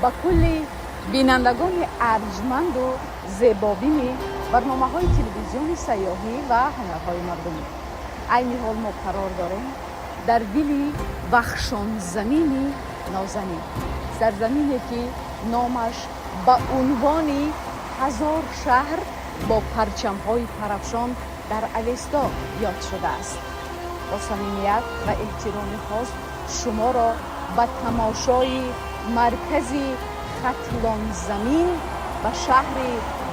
Ба кулли бинандагони арҷманду зебобини барномаҳои телевизиони сайёҳӣ ва ҳунарҳои мардумӣ. Айни ҳол мо қарор дорем дар дили вахшонзамини нозанин, сарзамине, ки номаш ба унвони 1000 шаҳр бо парчамҳои парафшон дар Авесто ёд шудааст. Бо самимият ва эҳтироми хос шуморо ба тамошои маркази Хатлонзамин, ба шаҳри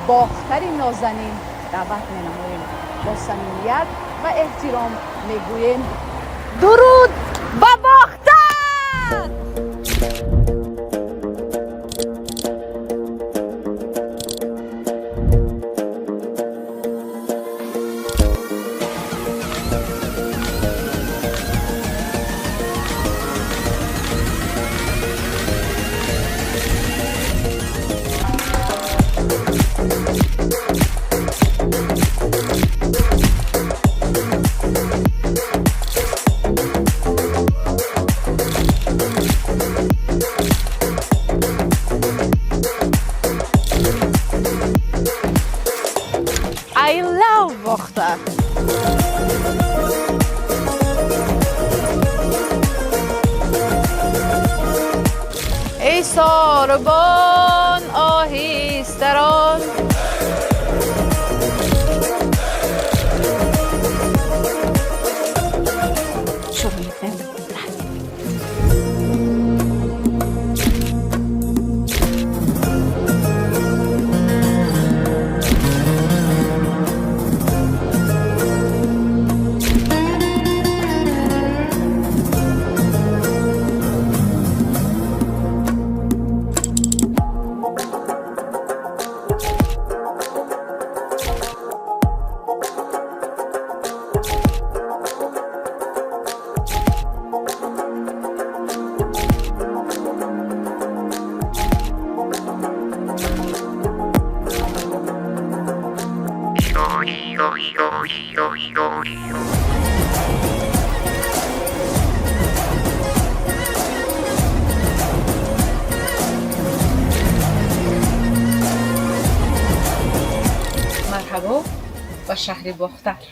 Бохтари нозанин даъват менамоем. Бо самимият ва эҳтиром мегӯем: дуруд ба Бохтар! I love Bokhtar. Эй сорбон, оҳистарон. Шурӯъ мекунем. Рафтем. Марҳабо ба шаҳри Бохтар.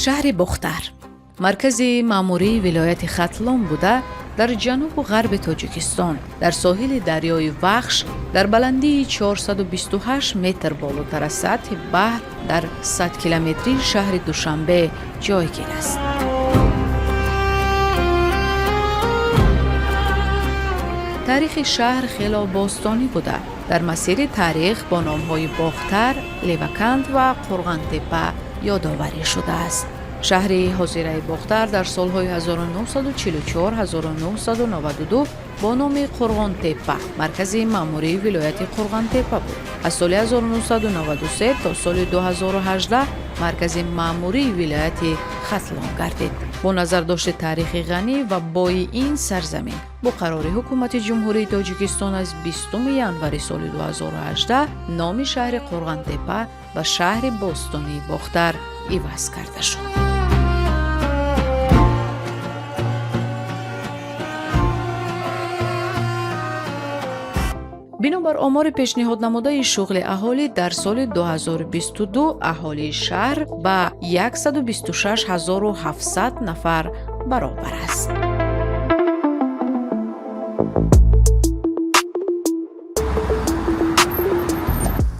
Шаҳри Бохтар маркази маъмурии вилояти Хатлон буда, дар ҷанубу ғарби Тоҷикистон, дар соҳили дарёи Вахш, дар баландии 428 метр болотар аз сатҳи баҳр, дар 100 километрии шаҳри Душанбе ҷойгир аст. Таърихи шаҳр хело бостонӣ буда, дар масири таърих бо номҳои Бохтар, Леваканд ва Қурғантепа ёдоварӣ шудааст. Шаҳри ҳозираи Бохтар дар солҳои 1944-1992 бо номи Қурғонтепа маркази маъмурии вилояти Қурғонтепа буд. Аз соли 1993 то соли 2018 маркази маъмурии вилояти Хатлон гардид. Бо назардошти таърихи ғанӣ ва бои ин сарзамин, бо қарори Ҳукумати Ҷумҳурии Тоҷикистон аз 20 январи соли 2018 номи шаҳри Қурғонтепа ба шаҳри бостонии Бохтар иваз карда шуд. Бинобар омори пешниҳоднамудаи шуғли аҳолӣ, дар соли 2022 аҳолии шаҳр ба 126 700 нафар баробар аст.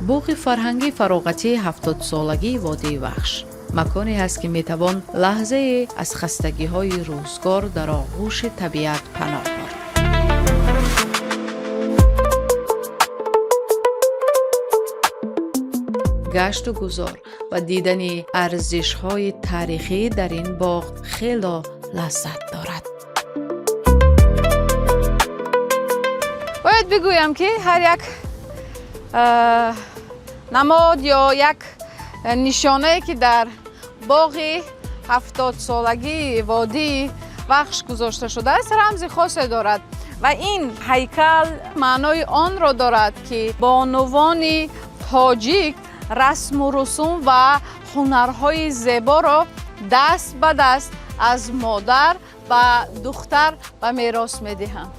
Бо Боғи фарҳангӣ фароғатии 70-солагии водии Вахш маконе ҳаст, ки метавон лаҳзае аз хастагиҳои рӯзгор дар оғӯши табиат паноҳ бурд. Гашту гузор ва дидани арзишҳои таърихӣ дар ин боғ хело лаззат дорад. Бояд бигӯям, ки ҳар як намод ё як нишонае, ки дар боғи 70-солагии водии Вахш гузошта шудааст, рамзи хосе дорад ва ин ҳайкал маънои онро дорад, ки бонувони тоҷик расму русум ва ҳунарҳои зеборо даст ба даст аз модар ба духтар ба мерос медиҳанд.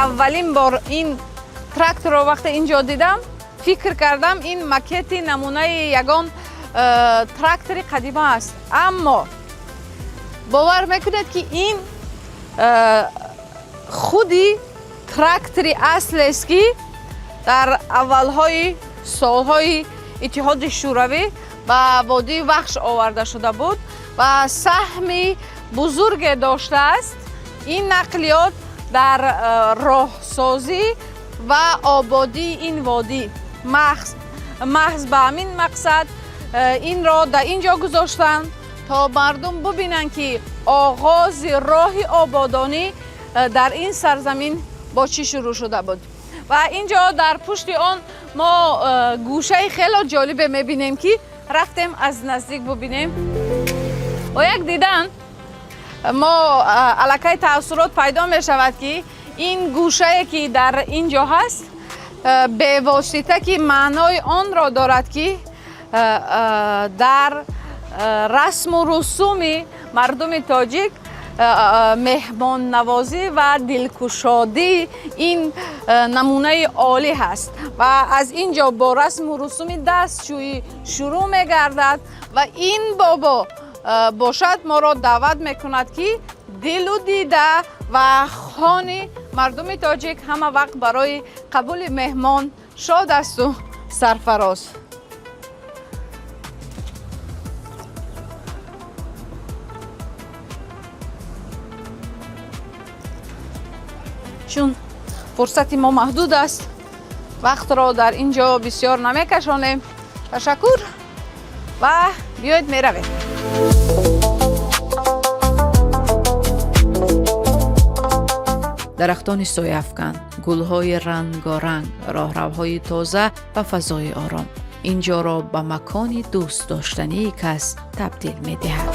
Аввалин бор ин тракторро вақте ин ҷо дидам, фикр кардам, ин макети намунаи ягон трактори қадима аст, аммо бовар мекунед, ки ин худи трактори аслест, ки дар аввалҳои солҳои Иттиҳоди Шӯравӣ ба водии Вахш оварда шуда буд ва саҳми бузурге доштааст ин нақлиёт дар роҳсозӣ ва ободии ин водӣ. Маҳз ба ҳамин мақсад инро дар ин ҷо гузоштанд, то мардум бубинанд, ки оғози роҳи ободонӣ дар ин сарзамин бо чӣ шурӯъ шуда буд. Ва ин ҷо дар пушти он мо гӯшаи хело ҷолибе мебинем, ки рафтем аз наздик бубинем. Бо як дидан мо аллакай таассурот пайдо мешавад, ки ин гӯшае, ки дар ин ҷо ҳаст, бевосита ки маънои онро дорад, ки дар расму русуми мардуми тоҷик меҳмоннавозӣ ва дилкушодӣ ин намунаи олӣ ҳаст ва аз ин ҷо бо расму русуми дастшӯӣ шурӯъ мегардад. Ва ин бобо бошад, моро даъват мекунад, ки дилу дида ва хони мардуми тоҷик ҳама вақт барои қабули меҳмон шод асту сарфароз. Чун фурсати мо маҳдуд аст, вақтро дар ин ҷо бисёр намекашонем. Ташаккур ва биёед, меравем. Дарахтони сояафкан, гулҳои рангоранг, роҳравҳои тоза ва фазои ором ин ҷоро ба макони дӯстдоштании кас табдил медиҳад.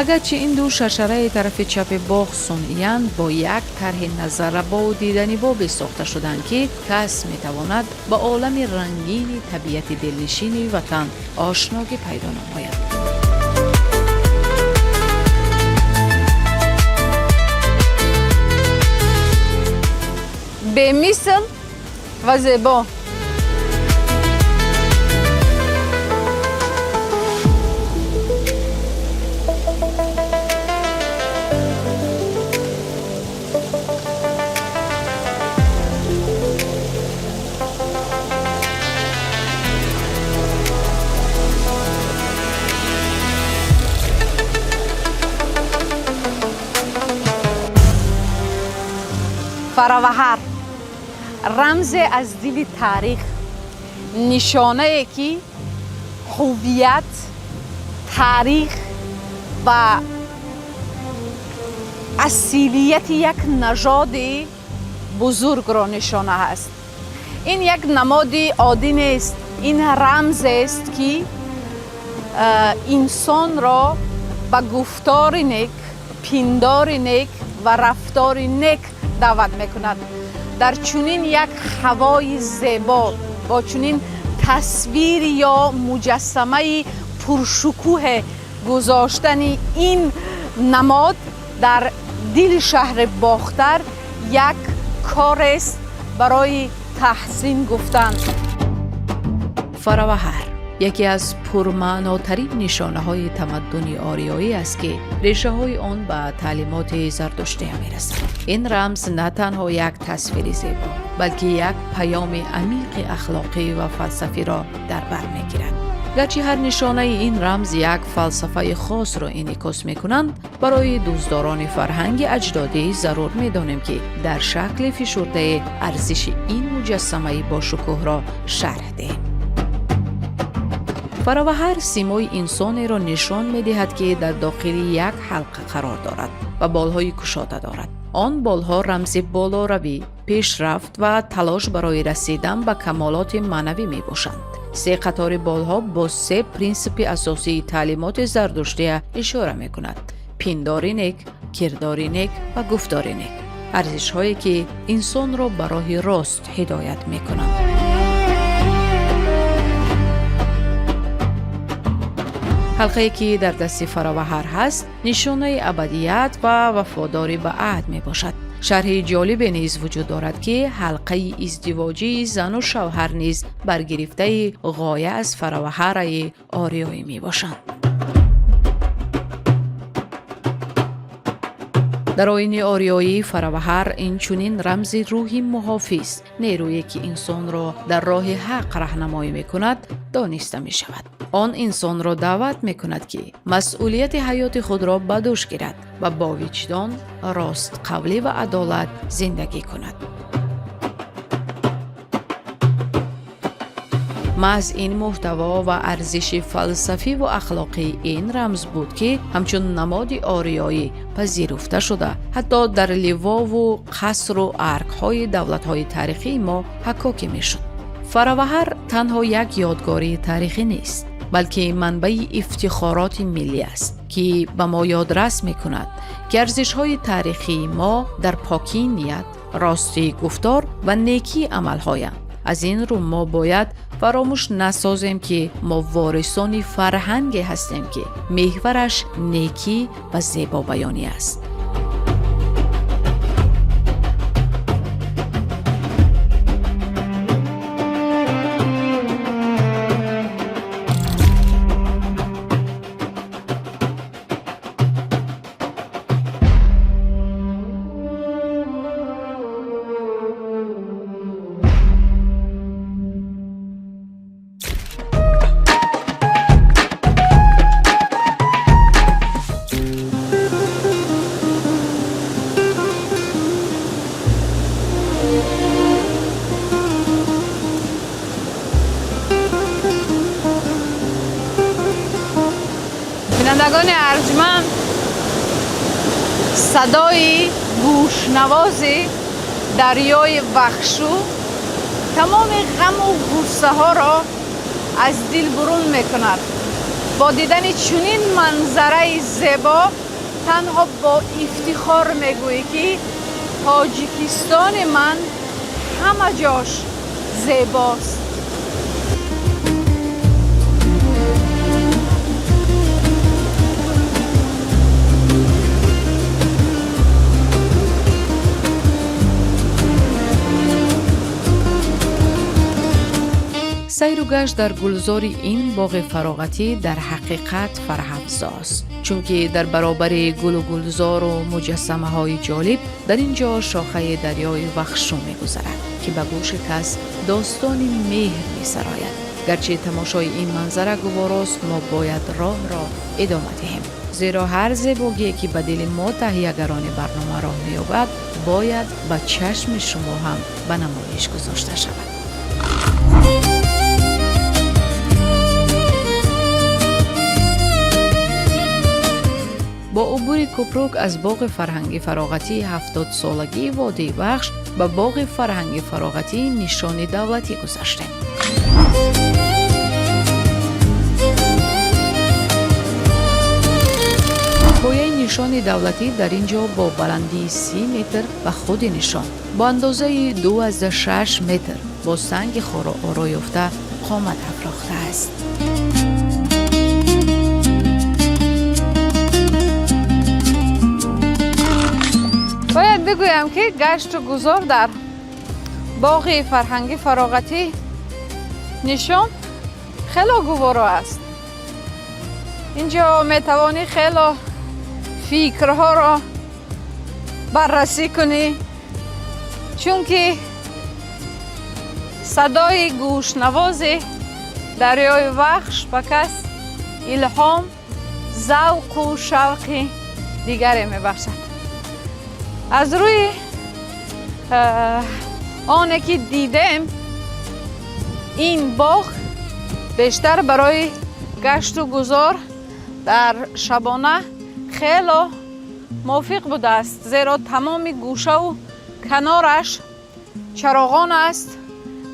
Агарчи ин ду шаршараи тарафи чапи боғ сунъиянд, бо як тарҳи назаррабову диданибобе сохта шуданд, ки кас метавонад ба олами рангини табиати дилнишини ватан ошногӣ пайдо намояд. Бемисл ва зебо. Фараваҳар рамзе аз дили таърих, нишонае, ки ҳувият, таърих ва асилияти як нажоди бузургро нишона аст. Ин як намоди оддӣ нест, ин рамзест, ки инсонро ба гуфтори нек, пиндори нек ва рафтори нек даъват мекунад. Дар чунин як ҳавои зебо, бо чунин тасвири ё муҷассамаи пуршукӯҳе гузоштани ин намод дар Дили шаҳри Бохтар як корест барои таҳсин гуфтан. Фараваҳар яке аз пурмаънотарин нишонаҳои тамаддуни ориёӣ аст, ки решаҳои он ба таълимоти зардуштия мерасад. Ин рамз на танҳо як тасвири зебо, балки як паёми амиқи ахлоқӣ ва фалсафиро дар бар мегирад. Гарчи ҳар нишонаи ин рамз як фалсафаи хосро инъикос мекунанд, барои дӯстдорони фарҳанги аҷдодӣ зарур медонем, ки дар шакли фишурдае арзиши ин муҷассамаи бошукӯҳро шарҳ диҳем. Фараваҳар симои инсонеро нишон медиҳад, ки дар дохили як ҳалқа қарор дорад ва болҳои кушода дорад. Он болҳо рамзи болоравӣ, пешрафт ва талош барои расидан ба камолоти маънавӣ мебошанд. Се қатори болҳо бо се принсипи асосии таълимоти зардуштия ишора мекунад: пиндори нек, кирдори нек ва гуфтори нек, арзишҳое ки инсонро ба роҳи рост ҳидоят мекунанд. Ҳалқае, ки дар дасти Фараваҳар ҳаст, нишонаи абадият ва вафодорӣ ба аҳд мебошад. Шарҳи ҷолибе низ вуҷуд дорад, ки ҳалқаи издивоҷии зану шавҳар низ баргирифтаи ғоя аз фараваҳараи ориёӣ мебошанд. Дар оини ориёӣ фараваҳар инчунин рамзи рӯҳи муҳофиз, нерӯе ки инсонро дар роҳи ҳақ раҳнамоӣ мекунад, дониста мешавад. Он инсонро даъват мекунад, ки масъулияти ҳаёти худро ба дӯш гирад ва бо виҷдон, ростқавлӣ ва адолат зиндагӣ кунад. Маҳз ин муҳтаво ва арзиши фалсафиву ахлоқии ин рамз буд, ки ҳамчун намоди ориёӣ пазируфта шуда, ҳатто дар ливову қасру аркҳои давлатҳои таърихии мо ҳаккокӣ мешуд. Фараваҳар танҳо як ёдгории таърихӣ нест, балки манбаи ифтихороти миллӣ аст, ки ба мо ёдрас мекунад, ки арзишҳои таърихии мо дар покии ният, ростии гуфтор ва некии амалҳоянд. Аз ин рӯ мо бояд фаромӯш насозем, ки мо ворисони фарҳанге ҳастем, ки меҳвараш некӣ ва зебобаёнӣ аст. Бинандагони арҷманд, садои гӯшнавози дарёи Вахшу тамоми ғаму ғуссаҳоро аз дил бурун мекунад. Бо дидани чунин манзараи зебо танҳо бо ифтихор мегӯӣ, ки Тоҷикистони ман ҳама ҷош зебост. Сайру гашт дар гулзори ин боғи фароғатӣ дар ҳақиқат фараҳафзост, чунки дар баробари гулу гулзору муҷассамаҳои ҷолиб дар ин ҷо шохаи дарёи Вахшу мегузарад, ки ба гӯши кас достони меҳр месарояд. Гарчи тамошои ин манзара гуворост, мо бояд роҳро идома диҳем, зеро ҳар зебогие, ки ба дили мо таҳиягарони барнома роҳ меёбад, бояд ба чашми шумо ҳам ба намоиш гузошта шавад. Бо убури кӯпрук аз боғи фарҳанги фароғатии 70-солагии водии Вахш ба боғи фарҳанги фароғатии Нишони давлатӣ гузаштем. Пояи нишони давлатӣ дар ин ҷо бо баландии 30 метр ва худи нишон бо андозаи 2,6 метр бо санги хоро оро ёфта қомат афрохтааст. Бигӯям, ки гашту гузор дар боғи фарҳангӣ фароғатӣ Нишон хело гуворо аст. Инҷо метавонӣ хело фикрҳоро баррасӣ кунӣ, чунки садои гӯшнавози дарёи Вахш ба кас илҳом, завқу шавқи дигаре мебахшад. Аз рӯи оне ки дидем, ин боғ бештар барои гашту гузор дар шабона хело мувофиқ будааст, зеро тамоми гӯшаву канораш чароғон аст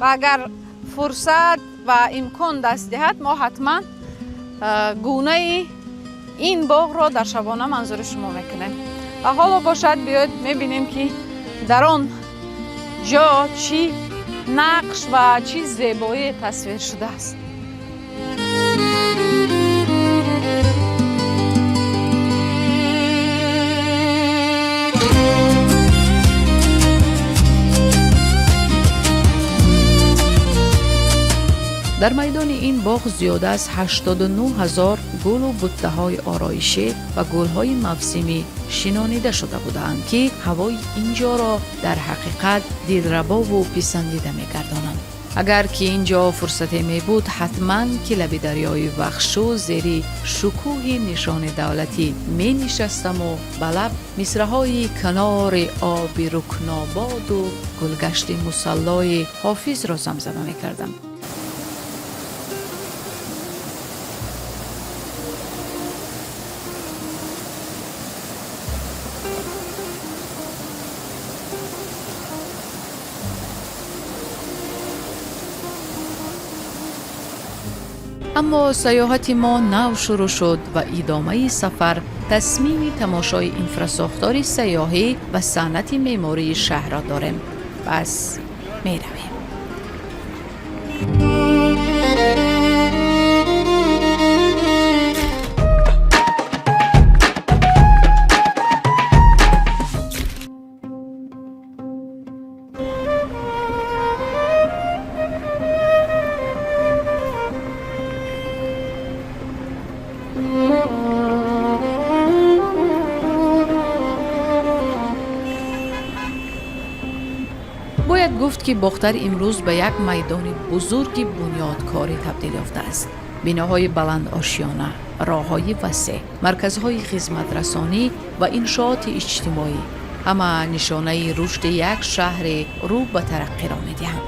ва агар фурсат ва имкон даст диҳад, мо ҳатман гунаи ин боғро дар шабона манзури шумо мекунем. Ва ҳоло бошад, биёед мебинем, ки дар он ҷо чӣ нақш ва чӣ зебоие тасвир шудааст. Дар майдони ин боғ зиёда аз 89 ҳазор гулу буттаҳои ороишӣ ва гулҳои мавсимӣ шинонида шуда будаанд, ки ҳавои ин ҷоро дар ҳақиқат дилрабову писандида мегардонанд. Агар ки ин ҷо фурсате мебуд, ҳатман ки лаби дарёи Вахшу зери шукӯҳи Нишони давлатӣ менишастаму ба лаб мисраҳои канори оби Рукнободу гулгашти мусаллои Ҳофизро замзама мекардам. Аммо сайёҳати мо нав шурӯъ шуд ва идомаи сафар тасмими тамошои инфрасохтори сайёҳӣ ва санъати меъмории шаҳрро дорем. Пас меравем. Бояд гуфт, ки Бохтар имрӯз ба як майдони бузурги бунёдкорӣ табдил ёфтааст. Биноҳои баландошёна, роҳҳои васеъ, марказҳои хизматрасонӣ ва иншооти иҷтимоӣ ҳама нишонаи рушди як шаҳри рӯ ба тараққиро медиҳанд.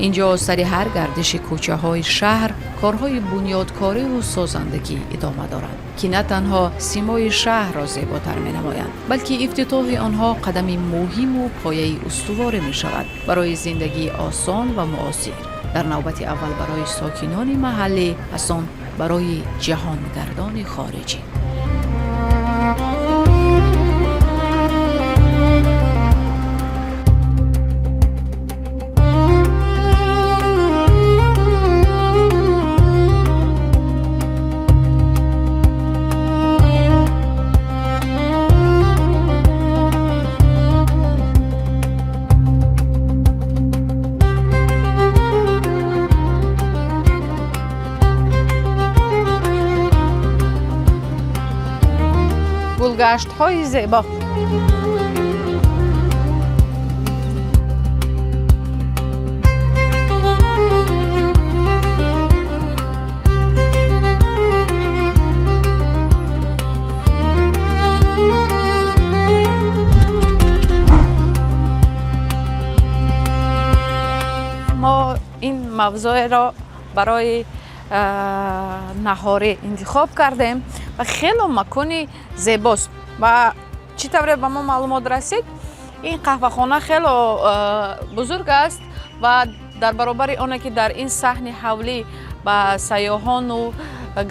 Ин ҷо сари ҳар гардиши кӯчаҳои шаҳр корҳои бунёдкориву созандагӣ идома доранд, ки на танҳо симои шаҳрро зеботар менамоянд, балки ифтитоҳи онҳо қадами муҳиму пояи устуворе мешавад барои зиндагии осон ва муосир, дар навбати аввал барои сокинони маҳаллӣ, пас он барои ҷаҳонгардони хориҷӣ. Гулгаштҳои зебо. Мо ин мавзӯеро барои наҳорӣ интихоб кардем ва хело макони зебост. Ва чӣ тавре ба мо маълумот расид, ин қаҳвахона хело бузург аст ва дар баробари оне ки дар ин саҳни ҳавлӣ ба сайёҳону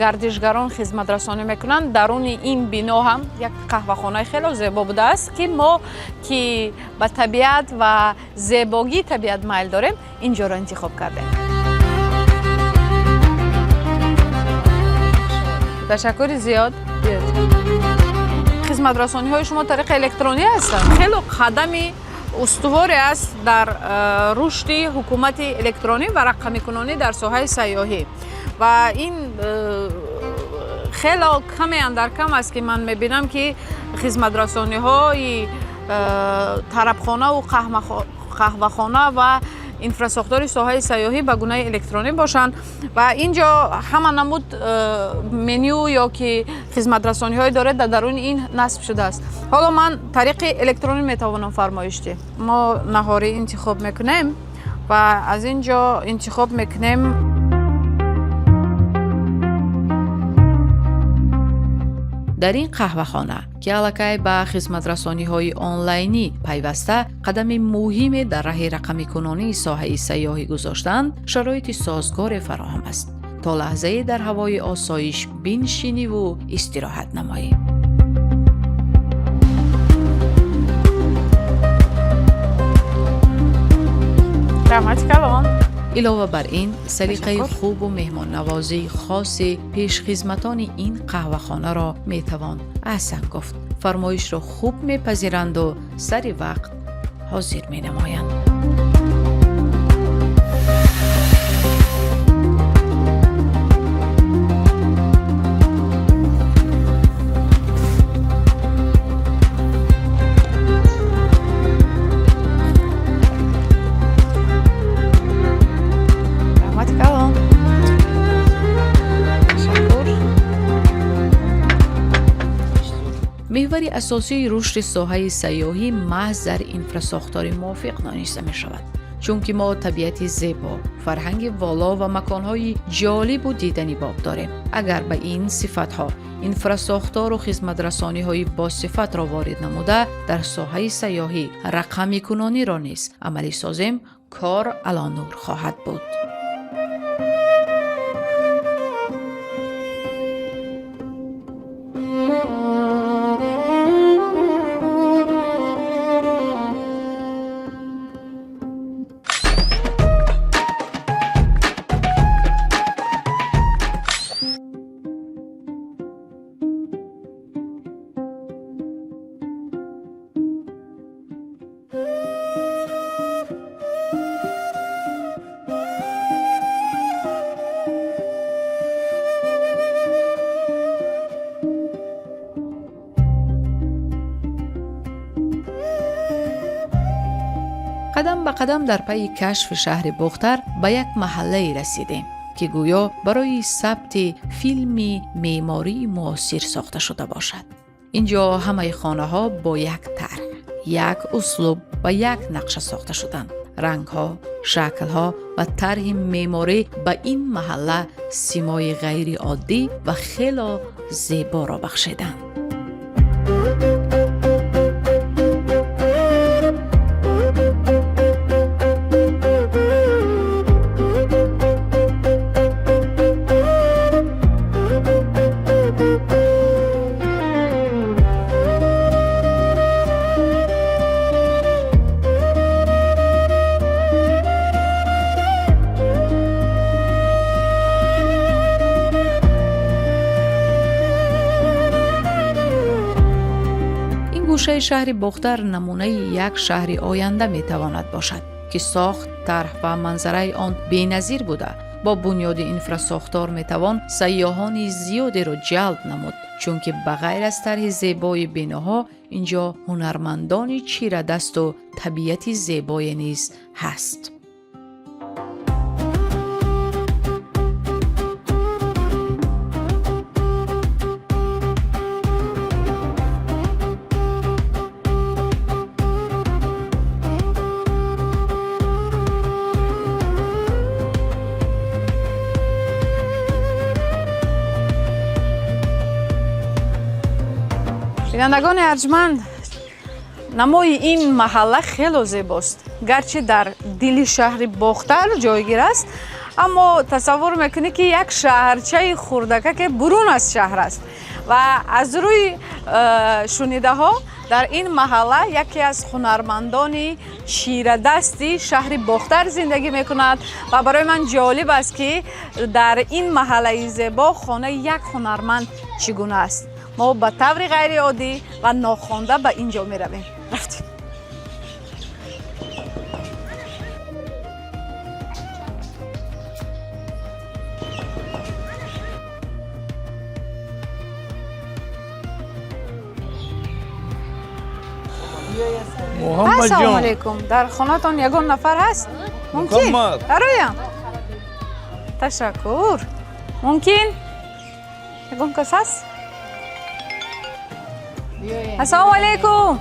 гардишгарон хизматрасонӣ мекунанд, даруни ин бино ҳам як қаҳвахонаи хело зебо будааст, ки мо, ки ба табиат ва зебогии табиат майл дорем, ин ҷоро интихоб кардем. Ташаккури зиёд. Хизматрасониҳои шумо тариқи электронӣ ҳастанд. Хело қадами устуворе аст дар рушди ҳукумати электронӣ ва рақамикунонӣ дар соҳаи сайёҳӣ. Ва ин хело каме андар кам аст, ки ман мебинам, ки хизматрасониҳои тарабхонаву қаҳвахона ва инфрасохтори соҳаи сайёҳӣ ба гунаи электронӣ бошанд. Ва ин ҷо ҳама намуд меню ё ки хизматрасониҳое доред, дар даруни ин насб шудааст. Ҳоло ман тариқи электронӣ метавонам фармоиш диҳам. Мо наҳорӣ интихоб мекунем ва аз ин ҷо интихоб мекунем. Дар ин қаҳвахона, ки аллакай ба хизматрасониҳои онлайнӣ пайваста, қадами муҳиме дар раҳи рақамикунонии соҳаи сайёҳӣ гузоштанд, шароити созгоре фароҳам аст, то лаҳзае дар ҳавои осоиш биншиниву истироҳат намоӣ. Раҳмати калон. Илова бар ин, салиқаи Ташаккур. хубу меҳмоннавозии хоси пешхизматони ин қаҳвахонаро метавон аҳсан гуфт. Фармоишро хуб мепазиранду сари вақт ҳозир менамоянд. Раҳмати калон, ташаккур. Меҳвари асосии рушди соҳаи сайёҳӣ маҳз дар инфрасохтори мувофиқ дониста мешавад, чунки мо табиати зебо, фарҳанги воло ва маконҳои ҷолибу диданибоб дорем. Агар ба ин сифатҳо инфрасохтору хизматрасониҳои босифатро ворид намуда, дар соҳаи сайёҳӣ рақамикунониро низ амалӣ созем, кор алонур хоҳад буд. Қадам ба қадам дар пайи кашфи шаҳри Бохтар ба як маҳаллае расидем, ки гӯё барои сабти филми меъмории муосир сохта шуда бошад. Ин ҷо ҳамаи хонаҳо бо як тарҳ, як услуб ва як нақша сохта шуданд. Рангҳо, шаклҳо ва тарҳи меъморӣ ба ин маҳалла симои ғайриоддӣ ва хело зеборо бахшиданд. Ин гӯшаи шаҳри Бохтар намунаи як шаҳри оянда метавонад бошад, ки сохт, тарҳ ва манзараи он беназир буда, бо бунёди инфрасохтор метавон сайёҳони зиёдеро ҷалб намуд, чунки ба ғайр аз тарҳи зебои биноҳо, ин ҷо ҳунармандони чирадасту табиати зебое низ ҳаст. Бинандагони арҷманд, намои ин маҳалла хело зебост. Гарчи дар дили шаҳри Бохтар ҷойгир аст, аммо тасаввур мекунӣ, ки як шаҳрчаи хурдакаке бурун аз шаҳр аст. Ва аз рӯи шунидаҳо, дар ин маҳалла яке аз ҳунармандони чирадасти шаҳри Бохтар зиндагӣ мекунад. Ва барои ман ҷолиб аст, ки дар ин маҳаллаи зебо хонаи як ҳунарманд чӣ гуна аст. Мо ба таври ғайриоддӣ ва нохонда ба ин ҷо меравем. Рафтем. Ассалому алайкум, дар хонатон ягон нафар ҳаст? Мумкин дароям? Ташаккур. Мумкин ягон кас ҳаст? Ассалому алайкум,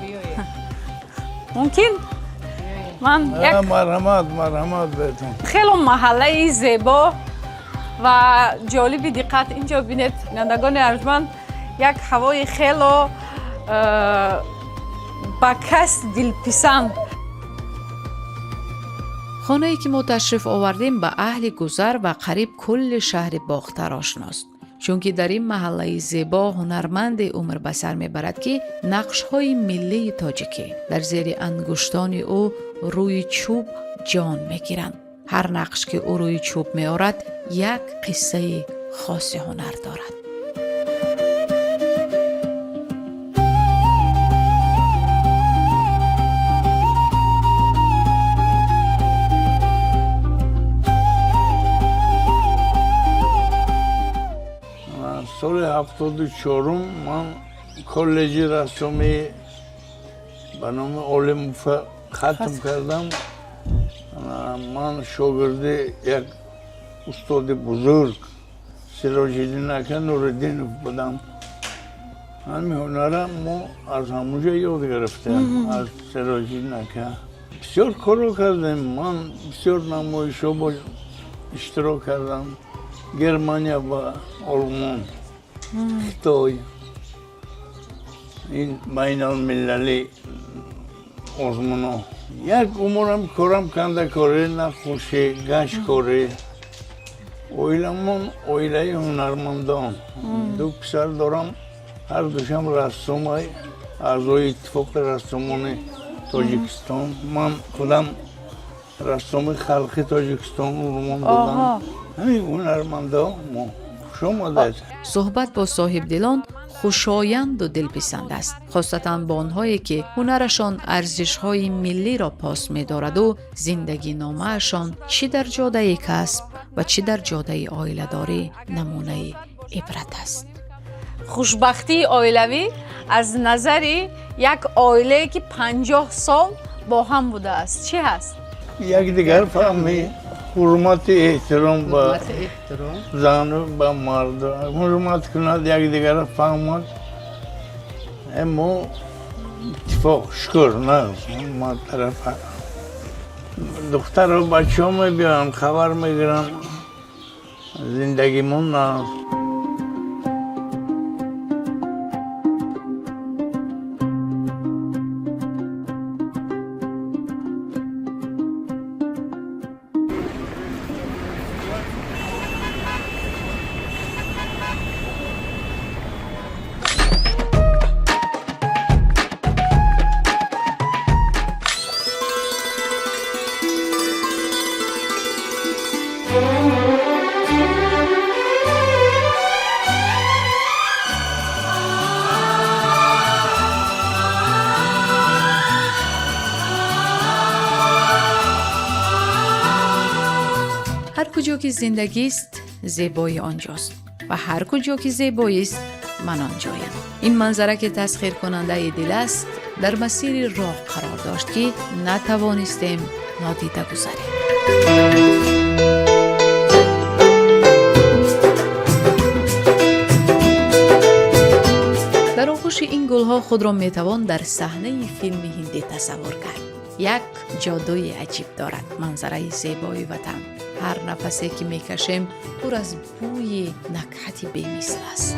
мумкин ман як Марҳамат, марҳамат бетон. Хело маҳаллаи зебо ва ҷолиби диққат. Инҷо бинед, бинандагони арҷманд, як ҳавои хело ба кас дилписанд. Хонае ки мо ташриф овардем, ба аҳли гузар ва қариб кулли шаҳри Бохтар ошност, чунки дар ин маҳаллаи зебо ҳунарманде умр ба сар мебарад, ки нақшҳои миллии тоҷикӣ дар зери ангуштони ӯ рӯи чӯб ҷон мегиранд. Ҳар нақш, ки ӯ рӯи чӯб меорад, як қиссаи хоси ҳунар дорад. Соли 74-ум ман коллеҷи рассомӣ ба номи Олимов хатм кардам. Ман шогирди як устоди бузург Сироҷиддин ака Нуриддинов будам. Ҳамин ҳунара мо аз ҳамунҷо ёд гирифтем, аз Сироҷиддин ака. Бисёр корро кардем. Ман бисёр намоишҳо иштирок кардам: Германия ва Олмон, Хитой, ин байналмилалӣ озмуно. Як умрам корам кандакорӣ, наққошӣ, гаҷкорӣ. Оиламон оилаи ҳунармандон. Ду писар дорам, ҳардушам рассомай, аъзои Иттифоқи рассомони Тоҷикистон. Ман худам рассоми халқи Тоҷикистон унвон додам. Ҳамин ҳунармандо мо. Хуш омадед. Суҳбат бо соҳибдилон хушоянду дилписанд аст, хосатан бо онҳое, ки ҳунарашон арзишҳои миллиро пос медораду зиндагиномаашон чӣ дар ҷодаи касб ва чӣ дар ҷодаи оиладорӣ намунаи ибрат аст. Хушбахтии оилавӣ аз назари як оилае, ки 50 сол бо ҳам будааст, чӣ ҳаст? Якдигар фаҳмӣ, ҳурмати эҳтиром ба зану ба мард, ҳурмат кунад, якдигарро фаҳмад. Мо иттифоқ, шукр, на ма тарафа духтару бачаҳо мебиёянд, хабар мегиранд, зиндагимон на. Ҳар куҷо ки зиндагист, зебоӣ онҷост ва ҳар куҷо ки зебоист, ман онҷоям. Ин манзара, ки тасхиркунандаи дил аст, дар масири роҳ қарор дошт, ки натавонистем нодида гузарем. Дар оғӯши ин гулҳо худро метавон дар саҳнаи филми ҳиндӣ тасаввур кард. Як ҷодуи аҷиб дорад манзараи зебои ватан. Ҳар нафасе, ки мекашем, пур аз бӯи накҳати бемисл аст.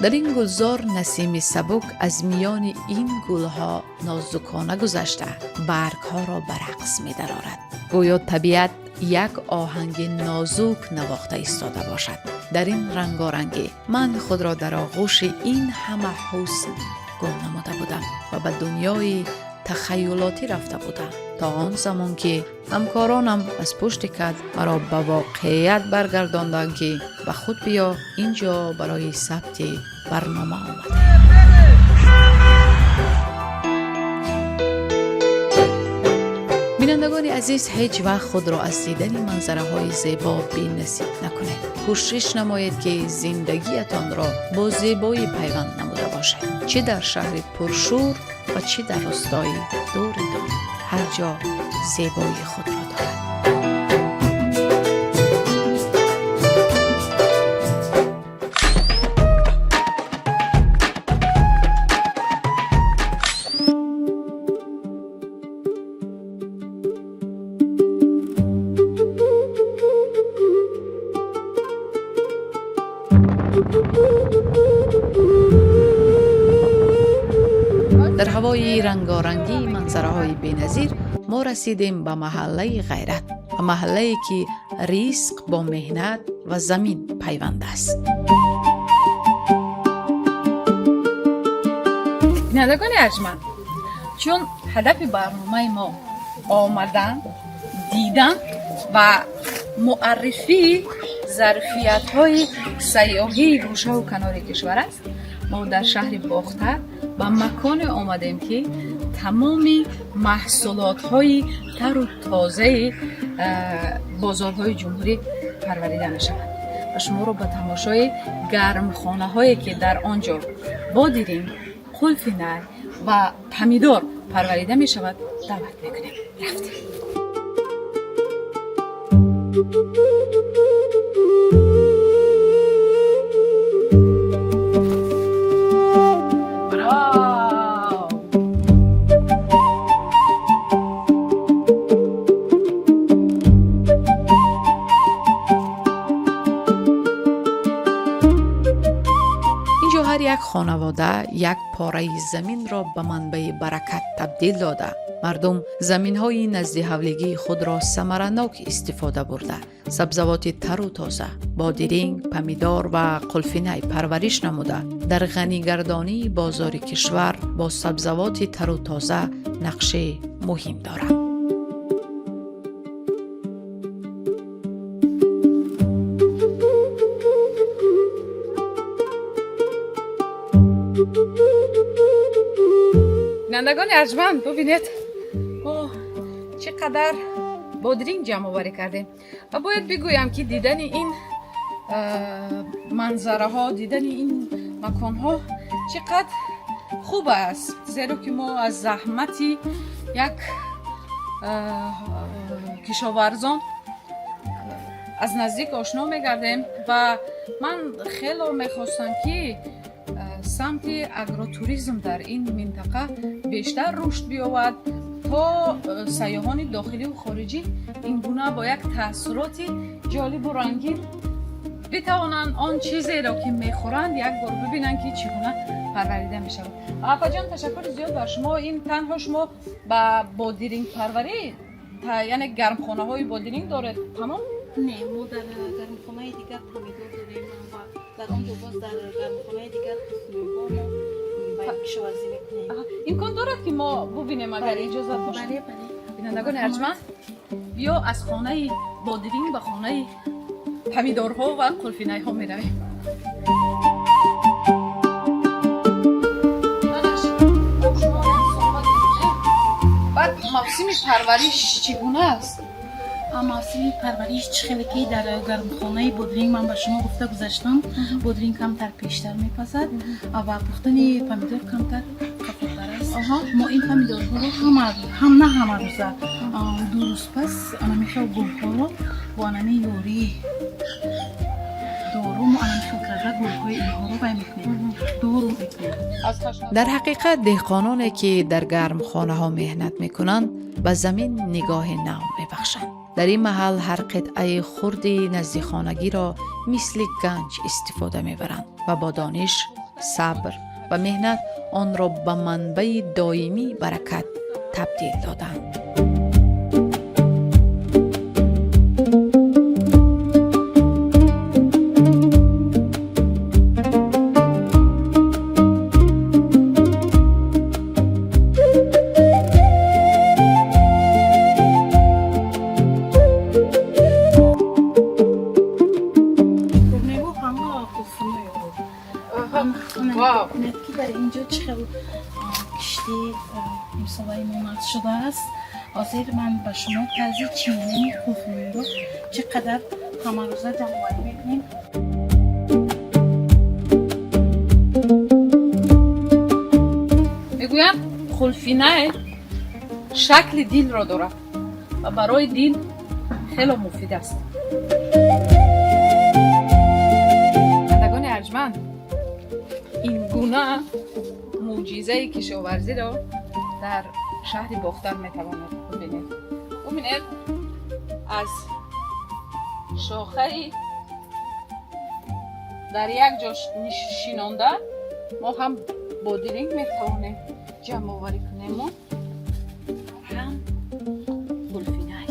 Дар ин гулзор насими сабук аз миёни ин гулҳо нозукона гузашта, баргҳоро ба рақс медарорад. Гӯё табиат як оҳанги нозук навохта истода бошад. Дар ин рангорангӣ ман худро дар оғӯши ин ҳама ҳусн гум намуда будам ва ба дунёи тахаюлотӣ рафта будам. То он замон, ки ҳамкоронам аз пушти кадр маро ба воқеият баргардонданд, ки ба худ биё, ин ҷо барои сабти барнома омадем. Бинандагони азиз, ҳеҷ вақт худро аз дидани манзараҳои зебо бенасиб накунед. Кӯшиш намоед, ки зиндагиятонро бо зебоӣ пайванд намуда бошед, чӣ дар шаҳри пуршӯр ва чӣ дар рустои дури дур. Ҳар ҷо зебоии худро дорад. Дар ҳавои рангорангии манзараҳои беназир мо расидем ба маҳаллаи Ғайрат, ба маҳаллае, ки ризқ бо меҳнат ва замин пайванд аст. Бинандагони арҷманд, чун ҳадафи барномаи мо омадан, дидан ва муаррифии зарфиятҳои сайёҳии гӯшаву канори кишвар аст, мо дар шаҳри Бохтар ба маконе омадем, ки тамоми маҳсулотҳои тару тозаи бозорҳои ҷумҳурӣ парварида мешавад ва шуморо ба тамошои гармхонаҳое, ки дар он ҷо бодиринг, қулфинай ва помидор парварида мешавад, даъват мекунем. Рафтем. Вау! Инҷо ҳар як хонавода як пораи заминро ба манбаи баракат табдил дода, мардум заминҳои назди ҳавлигии худро самаранок истифода бурда, сабзавоти тару тоза, бодиринг, помидор ва қулфинай парвариш намуда, дар ғанигардонии бозори кишвар бо сабзавоти тару тоза нақши муҳим доранд. Бинандагони арҷманд, бубинед, мо чӣ қадар бодиринг ҷамъоварӣ кардем ва бояд бигӯям, ки дидани ин манзараҳо, дидани ин маконҳо чӣ қадр хуб аст, зеро ки мо аз заҳмати як кишоварзон аз наздик ошно мегардем. Ва ман хело мехостам, ки самти агротуризм дар ин минтақа бештар рушд биёбад, то сайёҳони дохиливу хориҷӣ ин гуна бо як таассуроти ҷолибу рангин битавонанд он чизеро, ки мехӯранд, як бор бибинанд, ки чӣ гуна парварида мешавад. Апаҷон, ташаккури зиёд бар шумо. Ин танҳо шумо ба бодирингпарварӣ, яъне гармхонаҳои бодиринг доред, тамом? Не, мо дар гармхонаи дигар помидор дорем ва дар он ҷо боз дар гармхонаи дигар қулфинайҳо мо ба кишоварзӣ мекунем. Имкон дорад, ки мо бубинем, агар иҷозат бошад? Бале. Бинандагони арҷманд, биё, аз хонаи бодиринг ба хонаи помидорҳо ва қулфинайҳо меравем. Манаш, бо шумо як суҳбат мекунем. Баъд мавсими парвариш чӣ гуна аст? Мавсими парвариш чӣ хеле ки дар гармхонаи бодринг ман ба шумо гуфта гузаштам, бодринг камтар пештар мепазад ва пухтани помидор камтар қафотар аст. Мо ин помидорҳоро ҳам на ҳама рӯза, 2 рӯз пас анамихел гулҳоро бо анами ёрии дору мо анамихел карда гулҳои инҳоро вай мекунем, дору мекунем. Дар ҳақиқат, деҳқононе, ки дар гармхонаҳо меҳнат мекунанд, ба замин нигоҳи нав мебахшанд. Дар ин маҳал ҳар қитъаи хурди наздихонагиро мисли ганҷ истифода мебаранд ва бо дониш, сабр ва меҳнат онро ба манбаи доимии баракат табдил доданд. Вау! Кунед, ки дар ин ҷо чӣ хел кишти имсолаи мо нағз шудааст. Ҳозир ман ба шумо тарзи чинидани қулфиноиро, чӣ қадар ҳамарӯза ҷамъоварӣ мекунем. Мегӯянд, қулфинай шакли дилро дорад ва барои дил хело муфид аст. Бинандагони арҷманд, ин гуна мӯъҷизаи кишоварзиро дар шаҳри Бохтар метавонед бубинед. Бубинед, аз шохаи дар як ҷо шинонда мо ҳам бодиринг метавонем ҷамъоварӣ кунему ҳам қулфинай.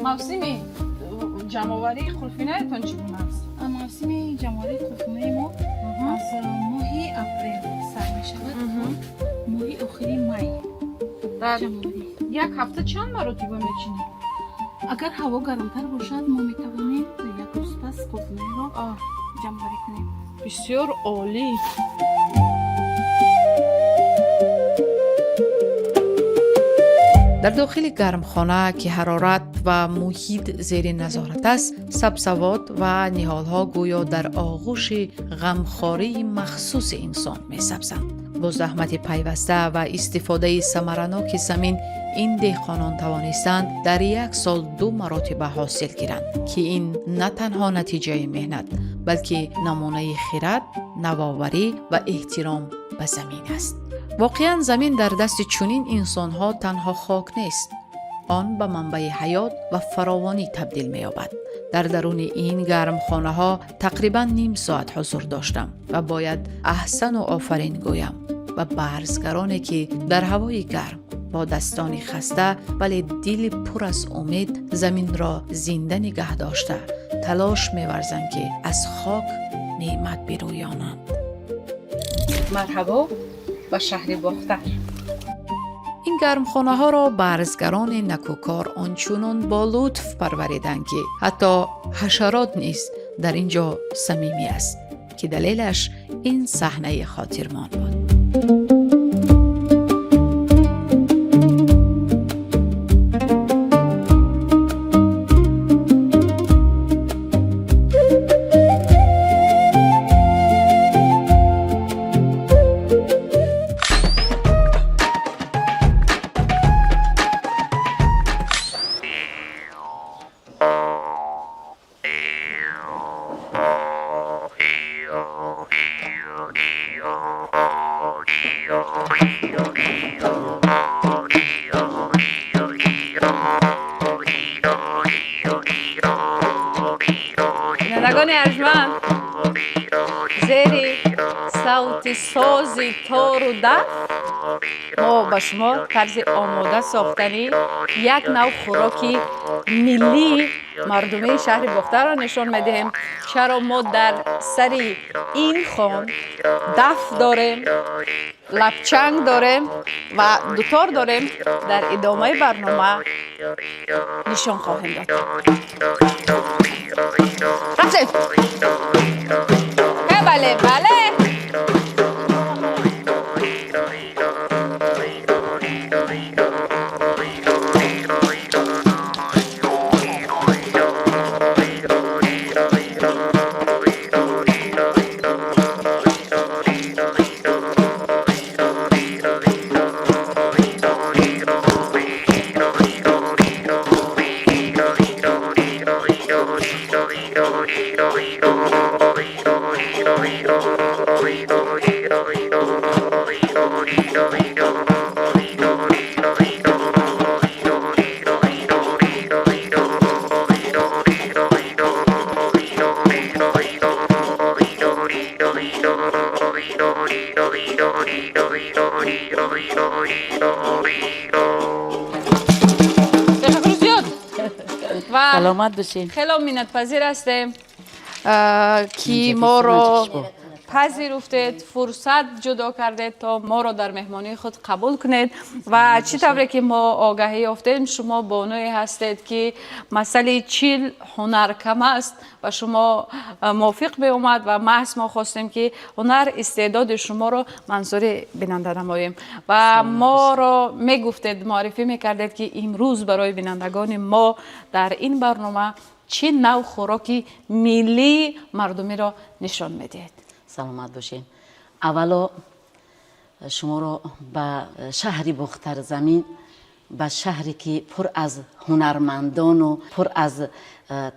Мавсими ҷамъоварии қулфинаятон чӣ гуна аст? Мавсими ҷамъоварии қулфинои мо аз моҳи апрел сар мешавад то моҳи охири май. Дар ҷамъоварӣ як ҳафта чанд маротиба мечинед? Агар ҳаво гармтар бошад, мо метавонем як рӯз пас қулфиноиро ҷамъоварӣ кунем. Бисёр олӣ. Дар дохили гармхона, ки ҳарорат ва муҳит зери назорат аст, сабзавот ва ниҳолҳо гӯё дар оғӯши ғамхории махсуси инсон месабзанд. Бо заҳмати пайваста ва истифодаи самараноки замин ин деҳқонон тавонистанд дар як сол ду маротиба ҳосил гиранд, ки ин на танҳо натиҷаи меҳнат, балки намунаи хирад, навоварӣ ва эҳтиром ба замин аст. Воқеан, замин дар дасти чунин инсонҳо танҳо хок нест, он ба манбаи ҳаёт ва фаровонӣ табдил меёбад. Дар даруни ин гармхонаҳо тақрибан ним соат ҳузур доштам ва бояд аҳсану офарин гӯям ба барзгароне, ки дар ҳавои гарм бо дастони хаста, вале дили пур аз умед заминро зинда нигаҳ дошта, талош меварзанд, ки аз хок неъмат бирӯёнанд. Марҳабо ба шаҳри Бохтар. Ин гармхонаҳоро барзгарони накӯкор ончунон бо лутф парвариданд, ки ҳатто ҳашарот низ дар ин ҷо самимӣ аст, ки далелаш ин саҳнаи хотирмон буд. Бинандагони арҷманд, зери савти сози тору даф мо ба шумо тарзи омода сохтани як нав хӯроки миллии мардумии шаҳри Бохтарро нишон медиҳем. Чаро мо дар сари ин хон даф дорем, лабчанг дорем ва дутор дорем, дар идомаи барнома нишон хоҳем дод. Рафтем. Бале, бале. Ташаккур зиёд ва Саломат бошед. Хело миннатпазир ҳастем, ки моро Пазируфтед, фурсат ҷудо кардед, то моро дар меҳмонии худ қабул кунед. Ва чӣ тавре ки мо огаҳӣ ёфтем, шумо бонуе ҳастед, ки масъалаи 40 ҳунар кам аст ва шумо мувофиқ меомад ва маҳз мо хостем, ки ҳунар, истеъдоди шуморо манзури бинанда намоем. Ва моро мегуфтед, муаррифӣ мекардед, ки имрӯз барои бинандагони мо дар ин барнома чӣ нав хӯроки миллии мардумиро нишон медиҳед. Саломат бошед. Аввало шуморо ба шаҳри Бохтарзамин, ба шаҳре ки пур аз ҳунармандону пур аз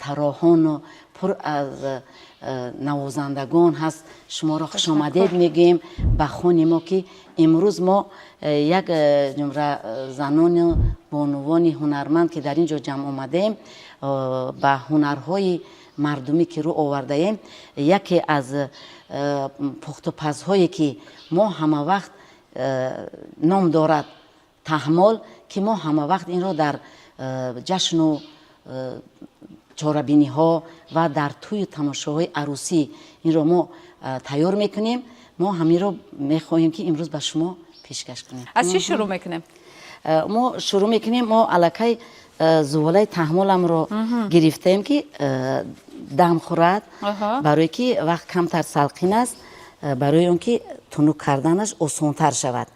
тарроҳону пур аз навозандагон ҳаст, шуморо хушомадед мегӯем ба хони мо, ки имрӯз мо як ҷумра занону бонувони ҳунарманд, ки дар ин ҷо ҷамъ омадаем, ба ҳунарҳои мардумӣ ки рӯ овардаем. Яке аз пухтупазҳое, ки мо ҳама вақт ном дорад таҳмол, ки мо ҳама вақт инро дар ҷашну чорабиниҳо ва дар тӯю тамошоҳои арӯсӣ инро мо тайёр мекунем. Мо ҳаминро мехоҳем, ки имрӯз ба шумо пешкаш кунем. Аз чӣ шурӯъ мекунем? Мо шурӯъ мекунем, мо аллакай зуволаи таҳмоламро гирифтаем, ки дам хӯрад, барое ки вақт камтар салқин аст, барои он ки тунук карданаш осонтар шавад.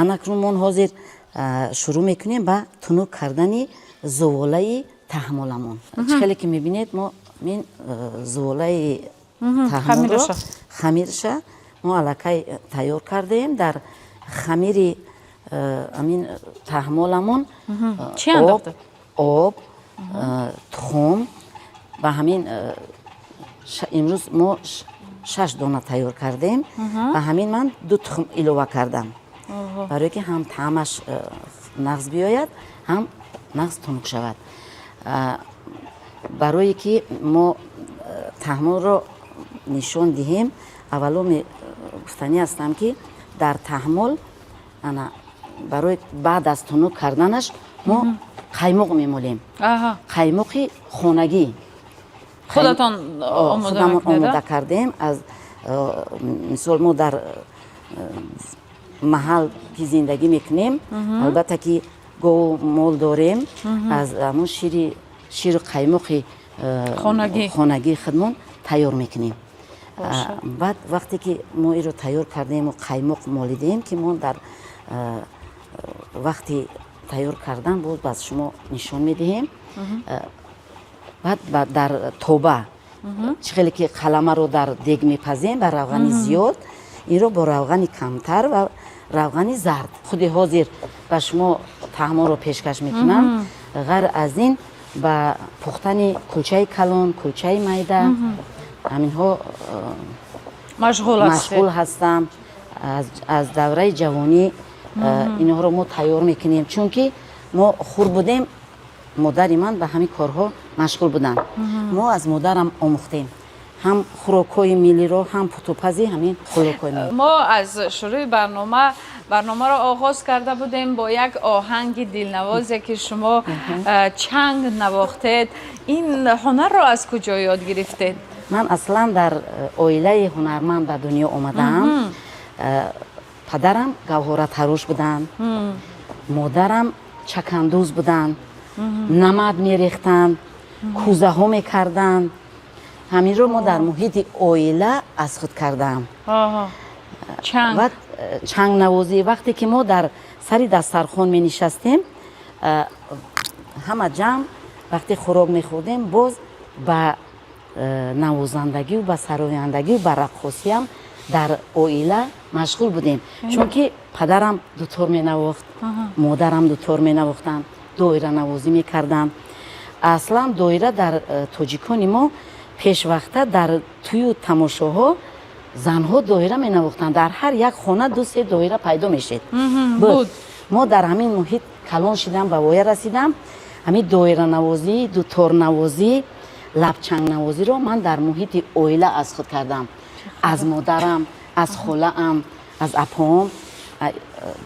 Анакнун мо ҳозир шурӯъ мекунем ба тунук кардани зуволаи таҳмоламон. Чӣ хеле ки мебинед, мо мин зуволаи таҳмолро, хамирша мо аллакай тайёр кардаем. Дар хамири амин таҳмоламон об, тухм ба ҳамин имрӯз мо шаш дона тайёр кардем. Ба ҳамин ман ду тухм илова кардам, барое ки ҳам таъмаш нағз биёяд, ҳам нағз тунук шавад. Барое ки мо таҳмолро нишон диҳем, аввало гуфтанӣ ҳастам, ки дар таҳмол ана барои баъд аз тунук карданаш мо қаймоқ мемолем, қаймоқи хонагӣ. Худатон? Худамон омода кардем. Аз мисол, мо дар маҳал ки зиндагӣ мекунем, албатта ки гову мол дорем, аз ҳамон ширу қаймоқи хонагии худмон тайёр мекунем. Баъд вақте ки мо инро тайёр кардему қаймоқ молидем, ки мо дар вақти тайёр кардан боз ба шумо нишон медиҳем. Баъд дар тоба, чӣ хеле ки қаламаро дар дег мепазем ба равғани зиёд, инро бо равғани камтар ва равғани зард. Худи ҳозир ба шумо таҳмолро пешкаш мекунам. Ғайр аз ин, ба пухтани кулчаи калон, кулчаи майда, ҳаминҳо машғул ҳастам. Аз давраи ҷавонӣ инҳоро мо тайёр мекунем, чунки мо хурд будем, модари ман ба ҳамин корҳо машғул буданд. Мо аз модарам омӯхтем ҳам хӯрокҳои миллиро, ҳам пухтупази ҳамин хӯрокҳои миллӣ. Мо аз шурӯи барнома, барномаро оғоз карда будем бо як оҳанги дилнавозе, ки шумо чанг навохтед. Ин ҳунарро аз куҷо ёд гирифтед? Ман аслан дар оилаи ҳунарманд ба дунё омадаам. Падарам гавҳоратарош буданд, модарам чакандӯз буданд, намад мерехтанд, кӯзаҳо мекарданд. Ҳаминро мо дар муҳити оила аз худ кардаам. Чангнавозӣ, вақте ки мо дар сари дастархон менишастем, ҳама ҷамъ вақте хӯрок мехӯрдем, боз ба навозандагию ба сарояндагию ба раққосиам дар оила машғул будем, чунки падарам дутор менавохт, модарам дутор менавохтанд, доиранавозӣ мекарданд. Аслан доира дар тоҷикони мо пешвақта дар тӯю тамошоҳо занҳо доира менавохтанд. Дар ҳар як хона ду се доира пайдо мешед. Буд. Мо дар ҳамин муҳит калон шидам, ба воя расидам. Ҳамин доиранавозӣ, дуторнавозӣ, лабчангнавозиро ман дар муҳити оила аз худ кардам. Аз модарам, аз холаам, аз апоам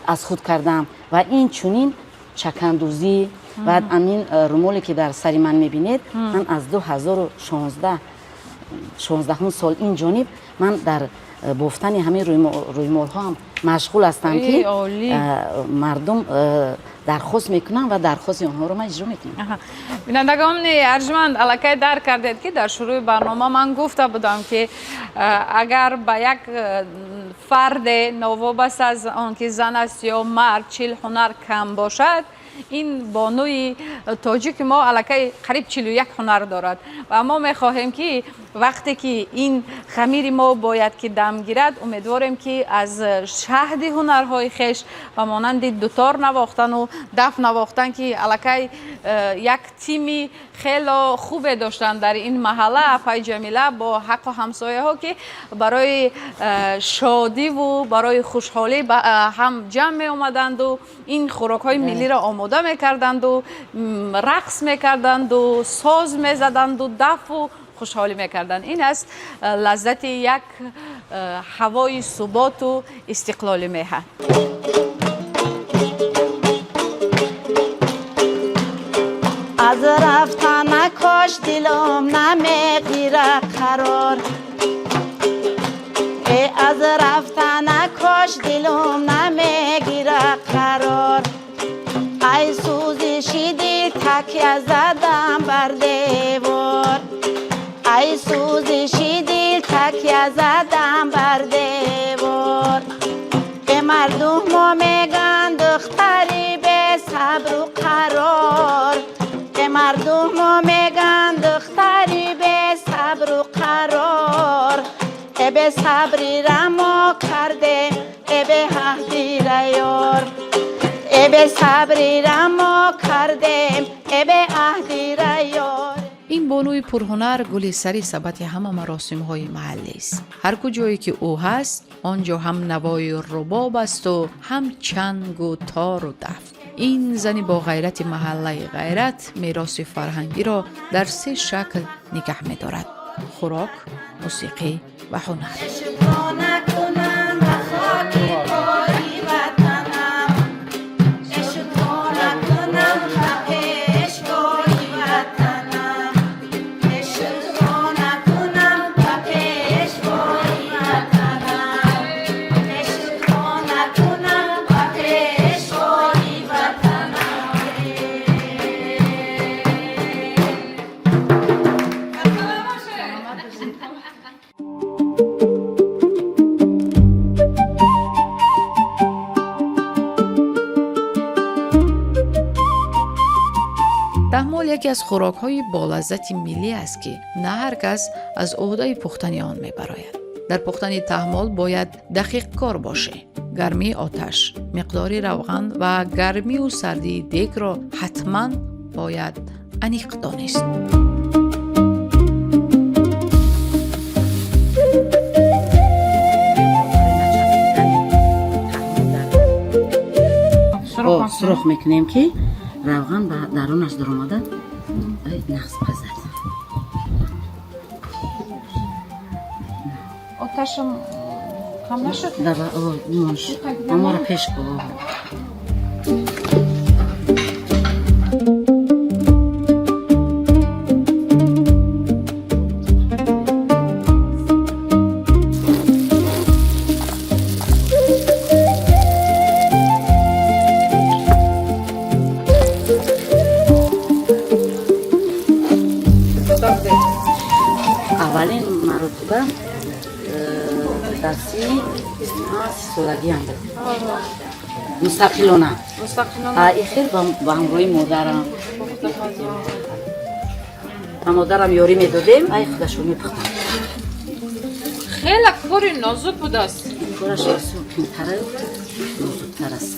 аз худ кардам. Ва ин чунин чакандӯзӣ. Баъд амин румоле, ки дар сари ман мебинед, ман аз 2016 16 сол ин ҷониб ман дар бофтани ҳамин рӯймолҳо ҳам машғул ҳастам, ки мардум дархост мекунанд ва дархости онҳоро ман иҷро мекунам. Бинандагони арҷманд, аллакай дарк кардед, ки дар шурӯи барнома ман гуфта будам, ки агар ба як фарде, новобаста аз он ки зан аст ё мард, 40 ҳунар кам бошад, ин бонуи тоҷики мо аллакай қариб 41 ҳунар дорад. Ва мо мехоҳем, ки вақте ки ин хамири мо бояд ки дам гирад, умедворем, ки аз шаҳди ҳунарҳои хеш ба монанди дутор навохтану даф навохтан, ки аллакай як тими хело хубе доштанд дар ин маҳалла, апаи Ҷамила бо ҳаққу ҳамсояҳо, ки барои шодиву барои хушҳолӣ ҳам ҷамъ меомаданду ин хӯрокҳои миллиро омода мекарданду рақс мекарданду соз мезаданду дафу хушҳолӣ мекарданд. Ин аст лаззати як ҳавои суботу истиқлоли меҳан. Аз рафтана кош дилом намегира қарор, э аз рафтана кош дилом намегира қарор, ай сӯзиши дил такя задам бар девор, ай сӯзиши дил такя задам бар девор. Э мардумо меган духтари бесабру қарор, э мардумо меган духтари бесабру қарор, э бесабрира мо кардем, э беаҳдира ёр, э бесабрира мо кардем, э беаҳдира ёр. Ин бонуи пурҳунар гули сари сабати ҳама маросимҳои маҳаллист. Ҳар куҷое ки ӯ ҳаст, он ҷо ҳам навои рубоб асту ҳам чангу тору даф. Ин зани бо ғайрати маҳаллаи Ғайрат мероси фарҳангиро дар се шакл нигаҳ медорад: хӯрок, мусиқӣ ва ҳунар. Шукрона кунам ба хоки пои ватанам, шукрона кунам ба пешвои ватанам, шукрона кунам ба пешвои ватанам, шукрона кунам ба пешвои ватанам. Таҳмол яке аз хӯрокҳои болаззати миллӣ аст, ки на ҳар кас аз ӯҳдаи пухтани он мебарояд. Дар пухтани таҳмол бояд дақиқкор бошӣ. Гармии оташ, миқдори равған ва гармию сардии дегро ҳатман бояд аниқ донист. Сурох мекунем, ки равған ба дарунаш даромада нағз пазад. Оташам кам нашуд? Амора пеш. Аввалин маротиба дар синни 25 солагиам буд, мустақилона. Ихел ба ҳамроҳи модарам, ба модарам ёрӣ медодем, ай худашро мепухтам. Хеле кори нозук будааст. Кораш бисёр қимтару нозуктар аст.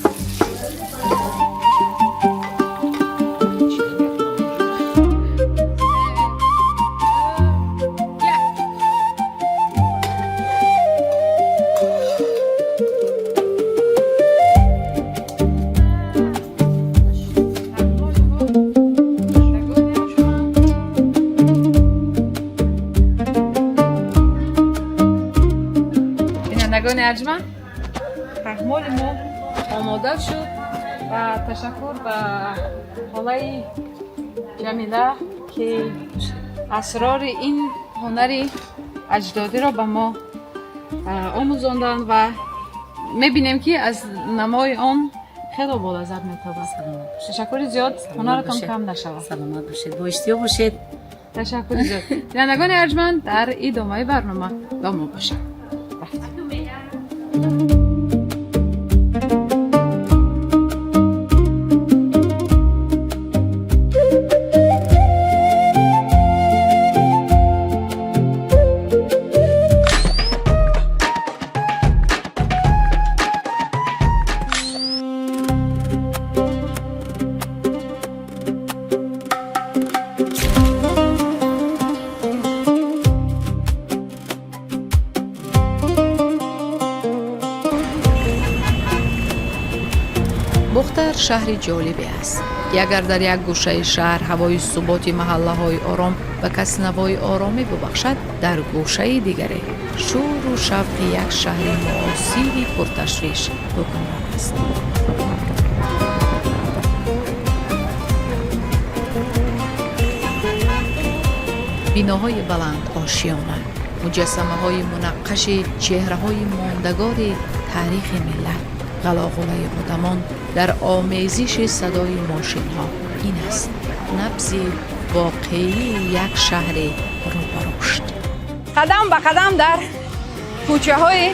Бинандагони арҷманд, таҳмоли мо омода шуд ва ташаккур ба холаи Ҷамила, ки асрори ин Ҳунари аҷдодиро ба мо омӯзонданд ва мебинем, ки аз намои он хело болаззат метобад. Ташаккури зиёд, ҳунаратон кам нашавад. Саломат бошед, бо иштиёқ бошед. Ташаккури зиёд. Бинандагони арҷманд, дар идомаи барнома бо мо бошед. Рафтем. Бохтар шаҳри ҷолибе аст, ки агар дар як гӯшаи шаҳр ҳавои суботи маҳаллаҳои ором ба кас навои оромӣ бубахшад, дар гӯшаи дигаре шӯру шавқи як шаҳри муосири пурташвиш ҳукмрон аст. Биноҳои баланд ошиёна, муҷассамаҳои мунаққаши чеҳраҳои мондагори таърихи миллат, ғалоғулаи одамон дар омезиши садои мошинҳо — ин аст набзи воқеии як шаҳри рӯ ба рушд. Қадам ба қадам дар кӯчаҳои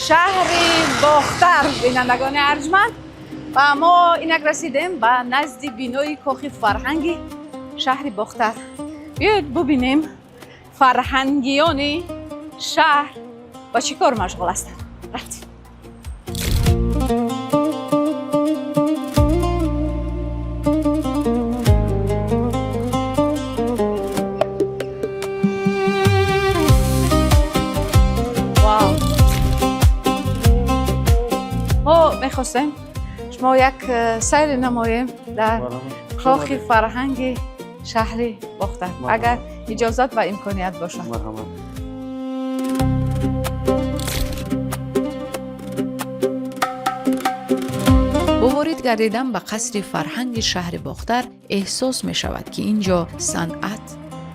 шаҳри Бохтар, бинандагони арҷманд, ва мо инак расидем ба назди бинои кохи фарҳанги шаҳри Бохтар. Биёед бубинем, фарҳангиёни шаҳр ба чӣ кор машғул ҳастанд. Рафтем. Вау! Мо мехостем шумо як сайре намоем дар кохи фарҳанги шаҳри Бохтар, агар иҷозат ва имконият бошад. Марҳамат. Бо ворид гардидан ба қасри фарҳанги шаҳри Бохтар эҳсос мешавад, ки ин ҷо санъат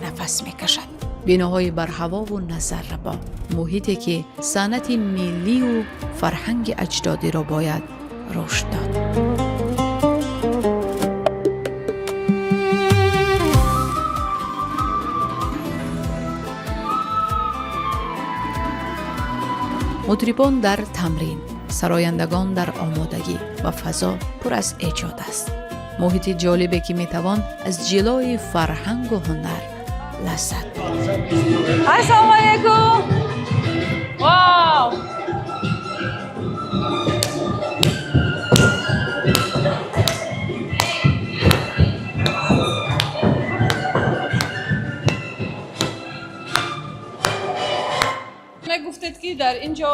нафас мекашад. Биноҳои барҳавову назаррабо, муҳите, ки санъати миллию фарҳанги аҷдодиро бояд рушд дод. Мутрибон дар тамрин, сарояндагон дар омодагӣ ва фазо пур аз эҷод аст. Муҳити ҷолибе, ки метавон аз ҷилои фарҳангу ҳунар лаззат бурд. Ассалому алайкум! Вау! Мегуфтед, ки дар ин ҷо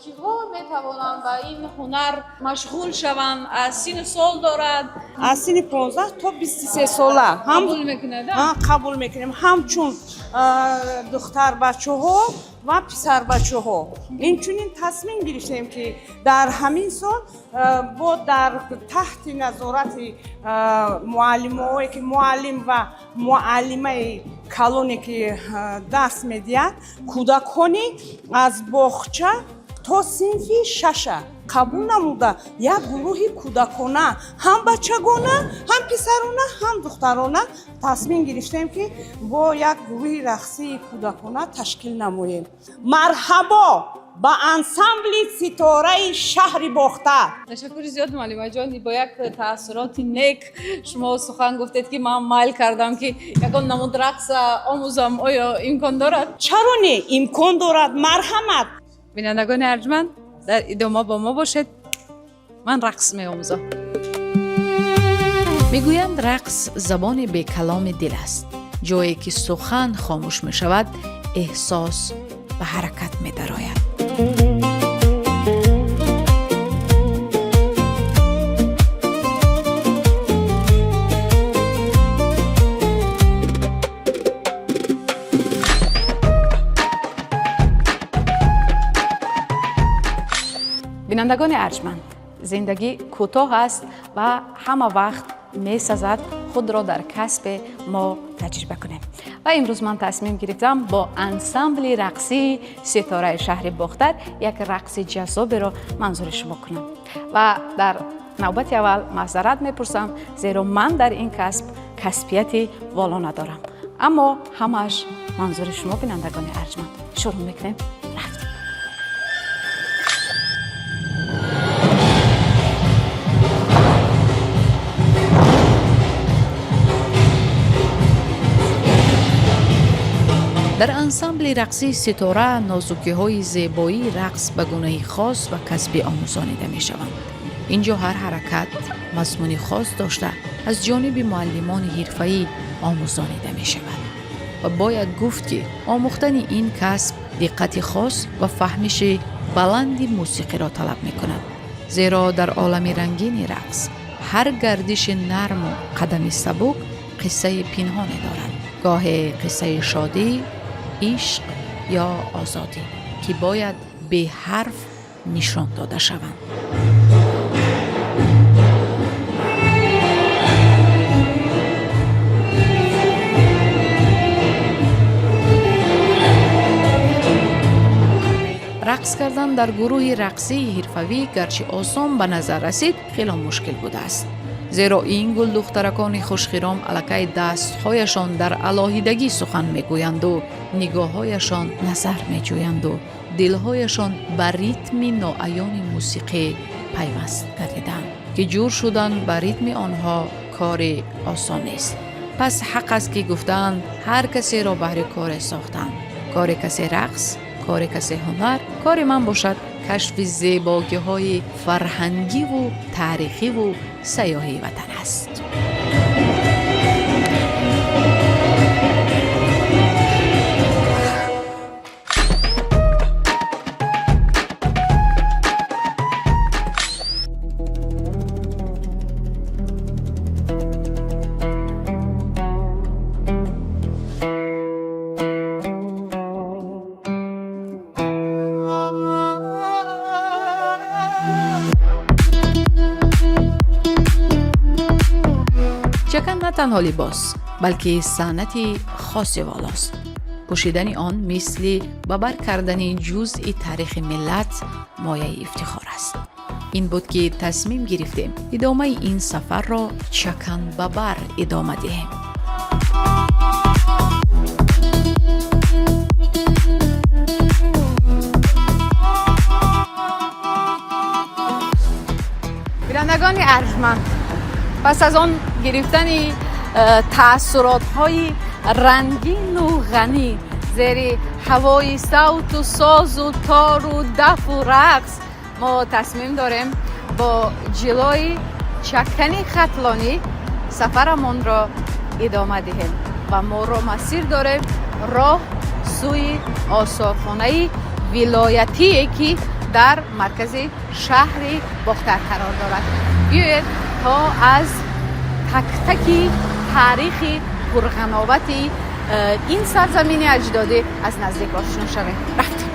киҳо метавонанд ба ин ҳунар машғул шаванд, аз сину сол дорад? Аз синни 15 то 23 сола ҳам. Қабул мекунед? Қабул мекунем, ҳамчун духтарбачаҳо ва писарбачаҳо. Инчунин тасмим гирифтем, ки дар ҳамин сол бо дар таҳти назорати муаллимое ки муаллим ва муаллимаи калоне ки дарс медиҳад, кӯдакони аз боғча то синфи шаша қабул намуда, як гурӯҳи кӯдакона, ҳам бачагона, ҳам писарона, ҳам духтарона, тасмим гирифтем, ки бо як гурӯҳи рақсии кӯдакона ташкил намоем. Марҳабо ба ансамбли Ситораи шаҳри Бохтар! Ташаккури зиёд, муаллимаҷон. Бо як таассуроти нек шумо сухан гуфтед, ки ман майл кардам, ки ягон намуд рақс омӯзам. Оё имкон дорад? Чаро не, имкон дорад, марҳамат. Бинандагони арҷманд, дар идома бо мо бошед, ман рақс меомӯзам. Мегӯянд, рақс забони бекаломи дил аст. Ҷое ки сухан хомӯш мешавад, эҳсос ба ҳаракат медарояд. Бинандагони арҷманд, зиндагӣ кӯтоҳ аст ва ҳама вақт месазад. Худро дар касбе мо таҷриба кунем. Ва имрӯз ман тасмим гирифтам бо ансамбли рақсии Ситораи шаҳри Бохтар як рақси ҷаззоберо манзури шумо кунам. Ва дар навбати аввал маъзарат мепурсам, зеро ман дар ин касб касбияти воло надорам, аммо ҳамааш манзури шумо, бинандагони арҷманд. Шурӯъ мекунем, рафтем. Дар ансамбли рақсии Ситора нозукиҳои зебоии рақс ба гунаи хос ва касбӣ омӯзонида мешаванд. Ин ҷо ҳар ҳаракат мазмуни хос дошта, аз ҷониби муаллимони ҳирфаӣ омӯзонида мешавад. Ва бояд гуфт, ки омӯхтани ин касб диққати хос ва фаҳмиши баланди мусиқиро талаб мекунад, зеро дар олами рангини рақс ҳар гардиши нарму қадами сабук қиссаи пинҳоне дорад, гоҳе қиссаи шодӣ, ишқ ё озодӣ, ки бояд беҳарф нишон дода шаванд. Рақс кардан дар гурӯҳи рақсии ҳирфавӣ гарчи осон ба назар расид, хело мушкил будааст, зеро ин гулдухтаракони хушхиром аллакай дастҳояшон дар алоҳидагӣ сухан мегӯянду, нигоҳҳояшон назар меҷӯянду, дилҳояшон ба ритми ноаёни мусиқӣ пайваст гардидаанд, ки ҷур шудан ба ритми онҳо кори осон нест. Пас ҳақ аст, ки гуфтаанд: ҳар касеро баҳри коре сохтанд. Кори касе рақс, кори касе ҳунар, кори ман бошад кашфи зебогиҳои фарҳангиву таърихиву сайёҳии ватан аст. Чакан на танҳо либос, балки санъати хоси волост. Пӯшидани он мисли ба бар кардани ҷузъи таърихи миллат мояи ифтихор аст. Ин буд, ки тасмим гирифтем идомаи ин сафарро чакан ба бар идома диҳем. Бинандагони арҷманд, пас аз он гирифтани таассуротҳои рангину ғанӣ зери ҳавои савту созу тору дафу рақс, мо тасмим дорем бо ҷилои чакани хатлонӣ сафарамонро идома диҳем ва моро масир дорем роҳ сӯи осорхонаи вилоятие, ки дар маркази шаҳри Бохтар қарор дорад. Биёед, то аз тактаки таърихи пурғановати ин сарзамини аҷдодӣ аз наздик ошно шавем. Рафтем.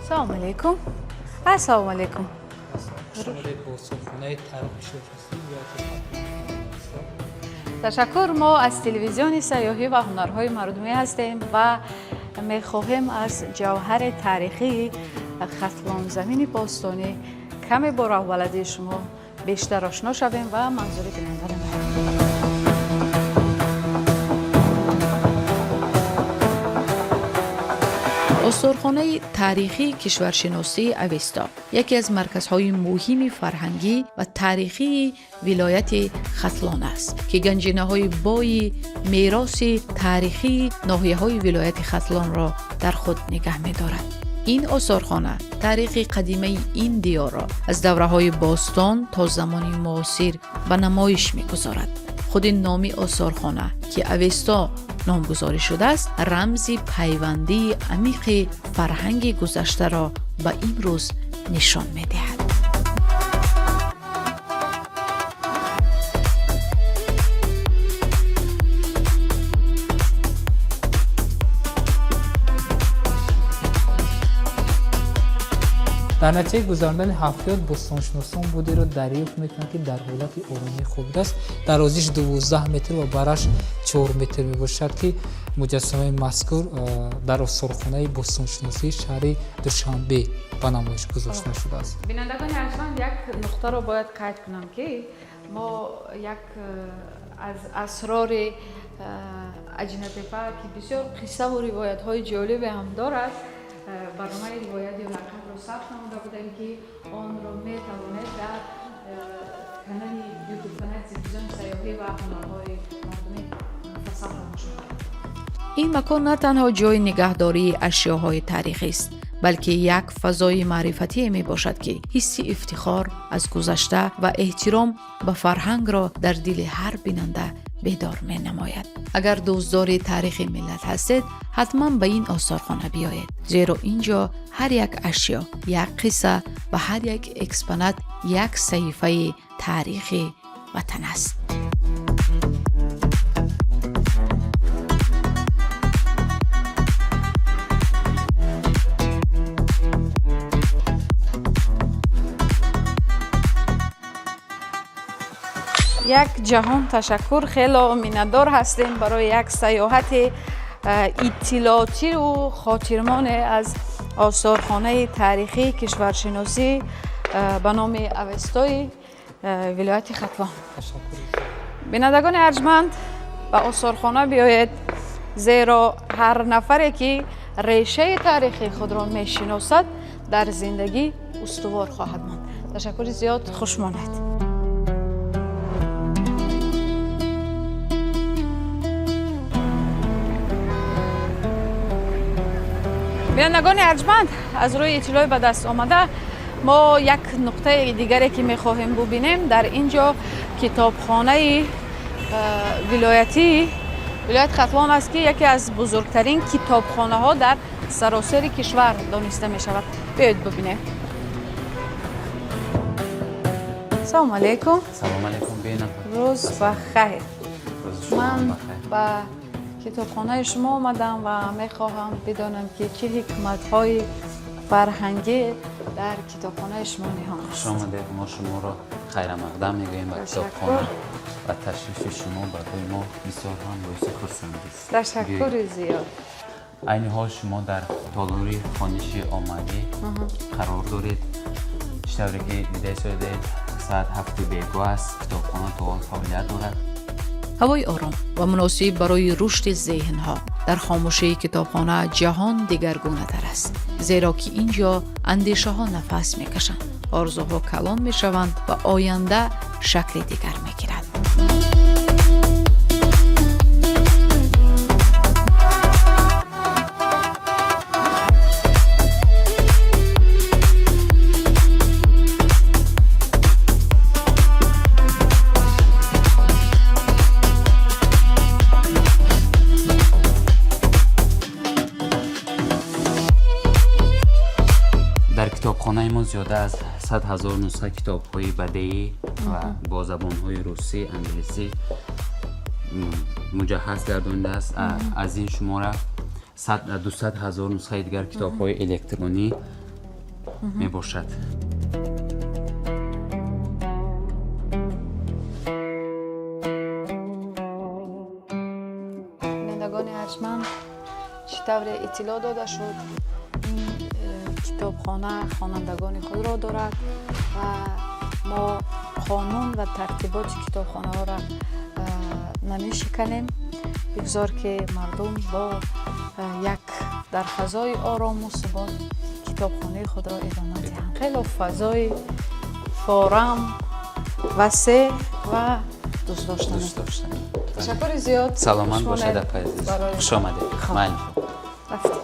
Салому алейкум, ассалому алейкум. Осорхонаи таърихшиносии вилояти Хатлон. Ташаккур. Мо аз телевизиони сайёҳӣ ва ҳунарҳои мардумӣ ҳастем ва мехоҳем аз ҷавҳари таърихии Хатлонзамини бостонӣ каме бо роҳбаладии шумо бештар ошно шавем ва манзури бинанда намоем. Осорхонаи таърихии кишваршиносии Авесто яке аз марказҳои муҳими фарҳангӣ ва таърихии вилояти Хатлон аст, ки ганҷинаҳои бои мероси таърихии ноҳияҳои вилояти Хатлонро дар худ нигаҳ медорад. Ин осорхона таърихи қадимаи ин диёрро аз давраҳои бостон то замони муосир ба намоиш мегузорад. Худи номи осорхона, ки Авесто номгузорӣ шудааст, рамзи пайвандии амиқи фарҳанги гузаштаро ба имрӯз нишон медиҳад. Дар натиҷаи гузарондани ҳафриёт бостоншиносон будеро дарёфт мекунанд, ки дар ҳолати оромӣ хобидааст. Дарозиш 12 метр ва бараш 4 метр мебошад, ки муҷассамаи мазкур дар осорхонаи бостоншиносии шаҳри Душанбе ба намоиш гузошта шудааст. Бинандагони арҷманд, як нуқтаро бояд қайд кунам, ки мо як аз асрори Аҷинатепа, ки бисёр қиссаву ривоятҳои ҷолибе ҳам дорад, барномаи «Ривоят ё лақаб»-ро сабт намуда будем, ки онро метавонед дар канали Ютуб, канали телевизиони сайёҳӣ ва ҳунарҳои мардумӣ муфассал тамошо кунед. Ин макон на танҳо ҷойи нигаҳдории ашёҳои таърихист, балки як фазои маърифатие мебошад, ки ҳисси ифтихор аз гузашта ва эҳтиром ба фарҳангро дар дили ҳар бинанда бедор менамояд. Агар дӯстдори таърихи миллат ҳастед, ҳатман ба ин осорхона биёед, зеро ин ҷо ҳар як ашё як қисса ва ҳар як экспонат як саҳифаи таърихи ватан аст. Як ҷаҳон ташаккур, хело миннатдор ҳастем барои як сайёҳати иттилоотиву хотирмоне аз осорхонаи таърихии кишваршиносӣ ба номи Авестои вилояти Хатлон. Бинандагони арҷманд, ба осорхона биёед, зеро ҳар нафаре, ки решаи таърихи худро мешиносад, дар зиндагӣ устувор хоҳад монд. Ташаккури зиёд, хуш монед. Бинандагони арҷманд, аз рӯи иттилои ба даст омада, мо як нуқтаи дигаре, ки мехоҳем бубинем, дар ин ҷо китобхонаи вилоятии вилояти Хатлон аст, ки яке аз бузургтарин китобхонаҳо дар саросари кишвар дониста мешавад. Биёед бубинем. Салому алейкум. Салом алейкум, бинам. Рӯз ба хайр. Ман ба китобхонаи шумо омадам ва мехоҳам бидонам, ки чӣ ҳикматҳои фарҳангӣ дар китобхонаи шумо ниҳон Хуш аст. омадед, мо шуморо хайрамақдам мегӯем ба китобхона ва ташрифи шумо барои мо бисёр ҳам боиси хурсандист. Ташаккури зиёд. Айни ҳол шумо дар толори хониши оммавӣ қарор доред. Чӣ тавре ки дида истодаед, соат 7-и бегоҳ аст, китобхона то ҳол фаъолият дорад. Ҳавои ором ва муносиб барои рушди зеҳнҳо. Дар хомӯшии китобхона ҷаҳон дигаргунатар аст, зеро ки ин ҷо андешаҳо нафас мекашанд, орзуҳо калон мешаванд ва оянда шакли дигар мегирад. Дар китобхонаи мо зиёда аз 100 000 нусха китобҳои бадеӣ ва бо забонҳои русӣ, англисӣ муҷаҳҳаз гардонидааст. Аз ин шумора 200 000 нусхаи дигар китобҳои электронӣ мебошад. Бинандагони арҷманд, чӣ тавре иттилоъ дода шуд, ин китобхона хонандагони худро дорад ва мо қонун ва тартиботи китобхонаҳоро намешиканем. Бигзор, ки мардум бо як дар фазои орому субот китобхонаи худро идома диҳанд. Хело фазои форам, васеъ ва дӯстдоштанӣ. Дӯстдоштанӣ. Ташаккури зиёд. Саломат Хуш бошед, монед. Апаи азиз. Барои Хуш омадед. Хоб. Майли. Рафтем.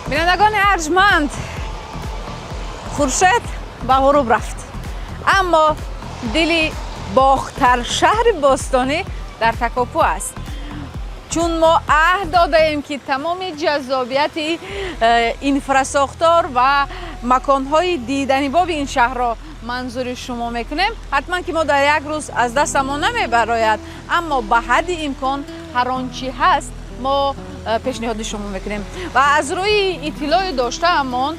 Бинандагони арҷманд, хуршед ба ғуруб рафт, аммо дили бохтаршаҳри бостонӣ дар такопӯ аст. Чун мо аҳд додаем, ки тамоми ҷаззобияти инфрасохтор ва маконҳои диданибоби ин шаҳрро манзури шумо мекунем, ҳатман ки мо дар як рӯз аз дастамон намебарояд, аммо ба ҳадди имкон ҳар он чӣ ҳаст, мо пешниҳоди шумо мекунем. Ва аз рӯи иттилои доштаамон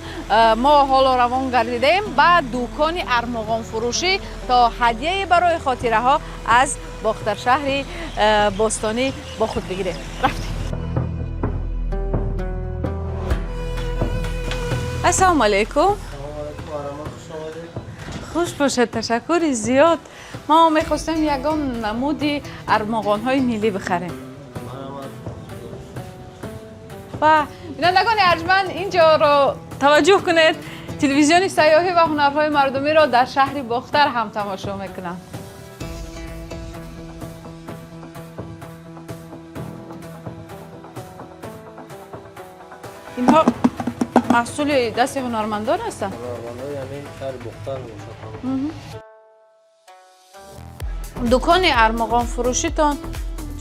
мо ҳоло равон гардидаем ба дукони армуғонфурӯшӣ, то ҳадияе барои хотираҳо аз Бохтаршаҳри бостонӣ бо худ бигирем. Рафтем. Ассалому алайкум. Хуш бошед, ташаккури зиёд. Мо мехостем ягон намуди армуғонҳои миллӣ бихарем. Ва бинандагони арҷманд, инҷоро таваҷҷӯҳ кунед, телевизиони сайёҳӣ ва ҳунарҳои мардумиро дар шаҳри Бохтар ҳам тамошо мекунам. Инҳо маҳсули дасти ҳунармандон ҳастанд. Дукони армуғонфурӯшитон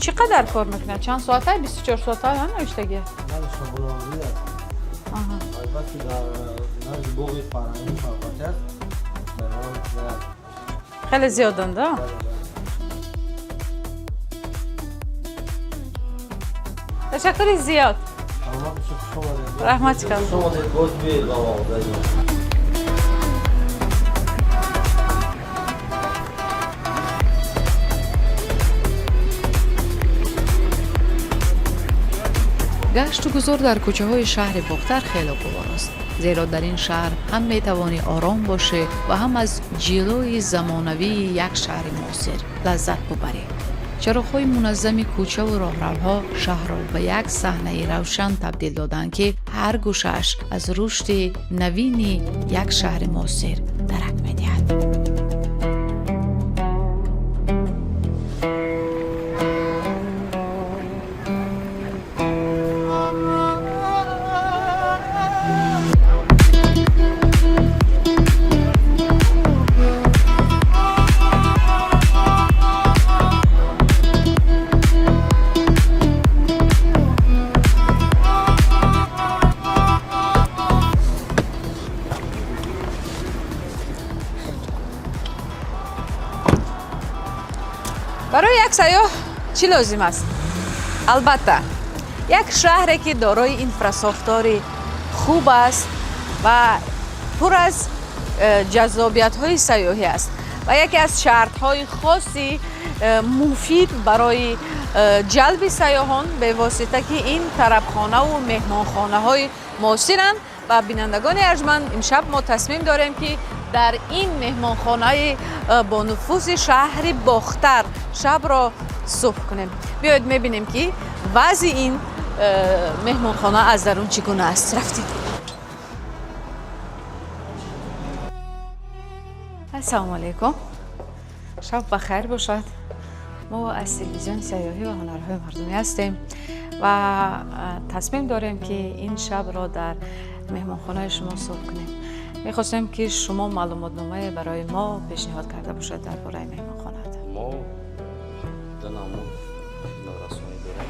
чӣ қадар кор мекунад? Чанд соата? 24 соата навиштагия? Албатта, дар назди боғи фарҳангӣ фарқат аст. Хеле зиёданд. Ташаккури зиёд, раҳмати калон. Боз биёед ба мағозаи мо. Гашту гузор дар кӯчаҳои шаҳри Бохтар хеле гуворост, зеро дар ин шаҳр ҳам метавонӣ ором бошӣ ва ҳам аз ҷилои замонавии як шаҳри муосир лаззат бубарӣ. Чароғҳои муназзами кӯчаву роҳравҳо шаҳрро ба як саҳнаи равшан табдил доданд, ки ҳар гӯшааш аз рушди навини як шаҳри муосир дарак медиҳад. Барои як сайёҳ чӣ лозим аст? Албатта, як шаҳре, ки дорои инфрасохтори хуб аст ва пур аз ҷаззобиятҳои сайёҳӣ аст. Ва яке аз шартҳои хоси муфид барои ҷалби сайёҳон бевосита ки ин тарабхонаву меҳмонхонаҳои муосиранд. Ва бинандагони арҷманд, имшаб мо тасмим дорем, ки дар ин меҳмонхонаи бонуфузи шаҳри Бохтар шабро субҳ кунем. Биёед, мебинем, ки вазъи ин меҳмонхона аз дарун чӣ гуна аст. Рафтем. Ассалому алайкум, шаб ба хайр бошад. Мо аз телевизиони сайёҳӣ ва ҳунарҳои мардумӣ ҳастем ва тасмим дорем, ки ин шабро дар меҳмонхонаи шумо субҳ кунем. Мехостем, ки шумо маълумотномае барои мо пешниҳод карда бошед дар бораи меҳмонхонаат. Мо ду намуд хидматрасонӣ дорем.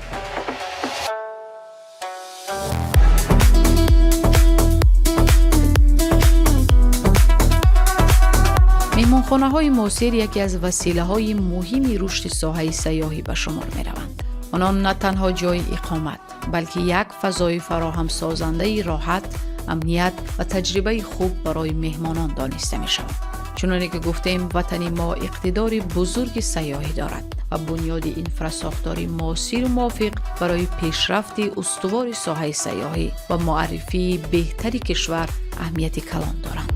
Меҳмонхонаҳои муосир яке аз василаҳои муҳими рушди соҳаи сайёҳӣ ба шумор мераванд. Онон на танҳо ҷойи иқомат, балки як фазои фароҳамсозандаи роҳат, амният ва таҷрибаи хуб барои меҳмонон дониста мешавад. Чуноне ки гуфтем, ватани мо иқтидори бузурги сайёҳӣ дорад ва бунёди инфрасохтори муосиру мувофиқ барои пешрафти устувори соҳаи сайёҳӣ ва муаррифии беҳтари кишвар аҳамияти калон доранд.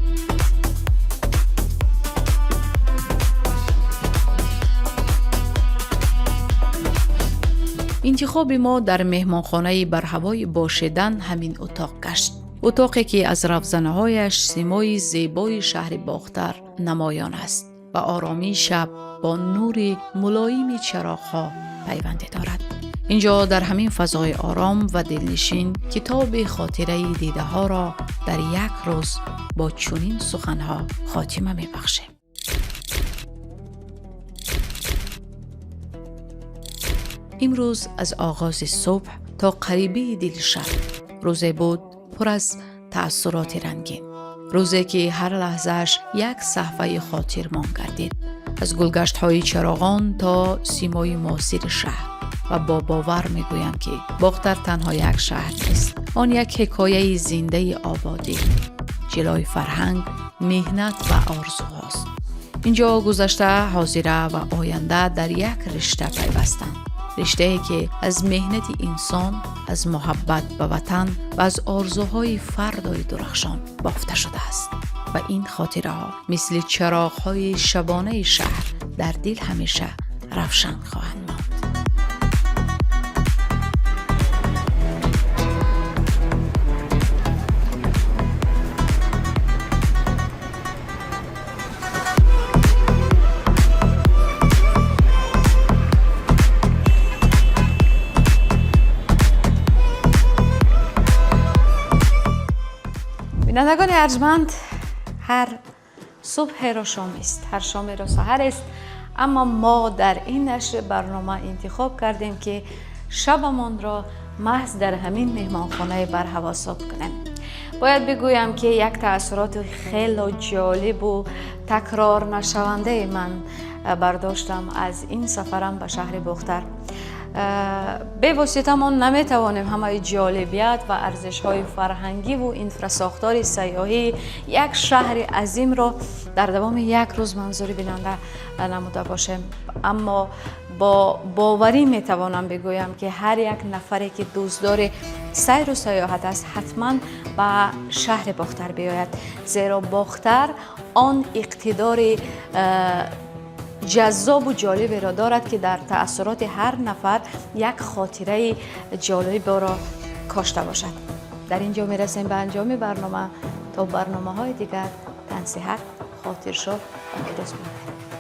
Интихоби мо дар меҳмонхонаи барҳавои Бошедан ҳамин утоқ гашт, утоқе ки аз равзанаҳояш симои зебои шаҳри Бохтар намоён аст ва оромии шаб бо нури мулоими чароғҳо пайванде дорад. Инҷо, дар ҳамин фазои ором ва дилнишин, китоби хотираи дидаҳоро дар як рӯз бо чунин суханҳо хотима мебахшем. Имрӯз аз оғози субҳ то қарибии дили шаб рӯзе буд пур аз таассуроти рангин, рӯзе ки ҳар лаҳзааш як саҳфаи хотирмон гардид, аз гулгаштҳои чароғон то симои муосири шаҳр. Ва бо бовар мегӯям, ки Бохтар танҳо як шаҳр нест, он як ҳикояи зиндаи ободӣ, ҷилои фарҳанг, меҳнат ва орзуҳост. Инҷо гузашта, ҳозира ва оянда дар як ришта пайвастанд, риштае ки аз меҳнати инсон, аз муҳаббат ба ватан ва аз орзуҳои фардои дурахшон бофта шудааст. Ва ин хотираҳо мисли чароғҳои шабонаи шаҳр дар дил ҳамеша равшан хоҳанд монд. Бинандагони арҷманд, ҳар субҳеро шомест, ҳар шомеро саҳарест, аммо мо дар ин нашри барнома интихоб кардем, ки шабамонро маҳз дар ҳамин меҳмонхонаи барҳаво субҳ кунем. Бояд бигӯям, ки як таассуроти хело ҷолибу такрорнашавандаи ман бардоштам аз ин сафарам ба шаҳри Бохтар. Бевосита мо наметавонем ҳамаи ҷолибият ва арзишҳои фарҳангиву инфрасохтори сайёҳии як шаҳри азимро дар давоми як рӯз манзури бинанда намуда бошем, аммо бо боварӣ метавонам бигӯям, ки ҳар як нафаре, ки дӯстдори сайру сайёҳат аст, ҳатман ба шаҳри Бохтар биёяд, зеро Бохтар он иқтидори ҷаззобу ҷолиберо дорад, ки дар таассуроти ҳар нафар як хотираи ҷолиберо кошта бошад. Дар ин ҷо мерасем ба анҷоми барнома. То барномаҳои дигар тансиҳат, хотиршод ва пирӯз бимонед.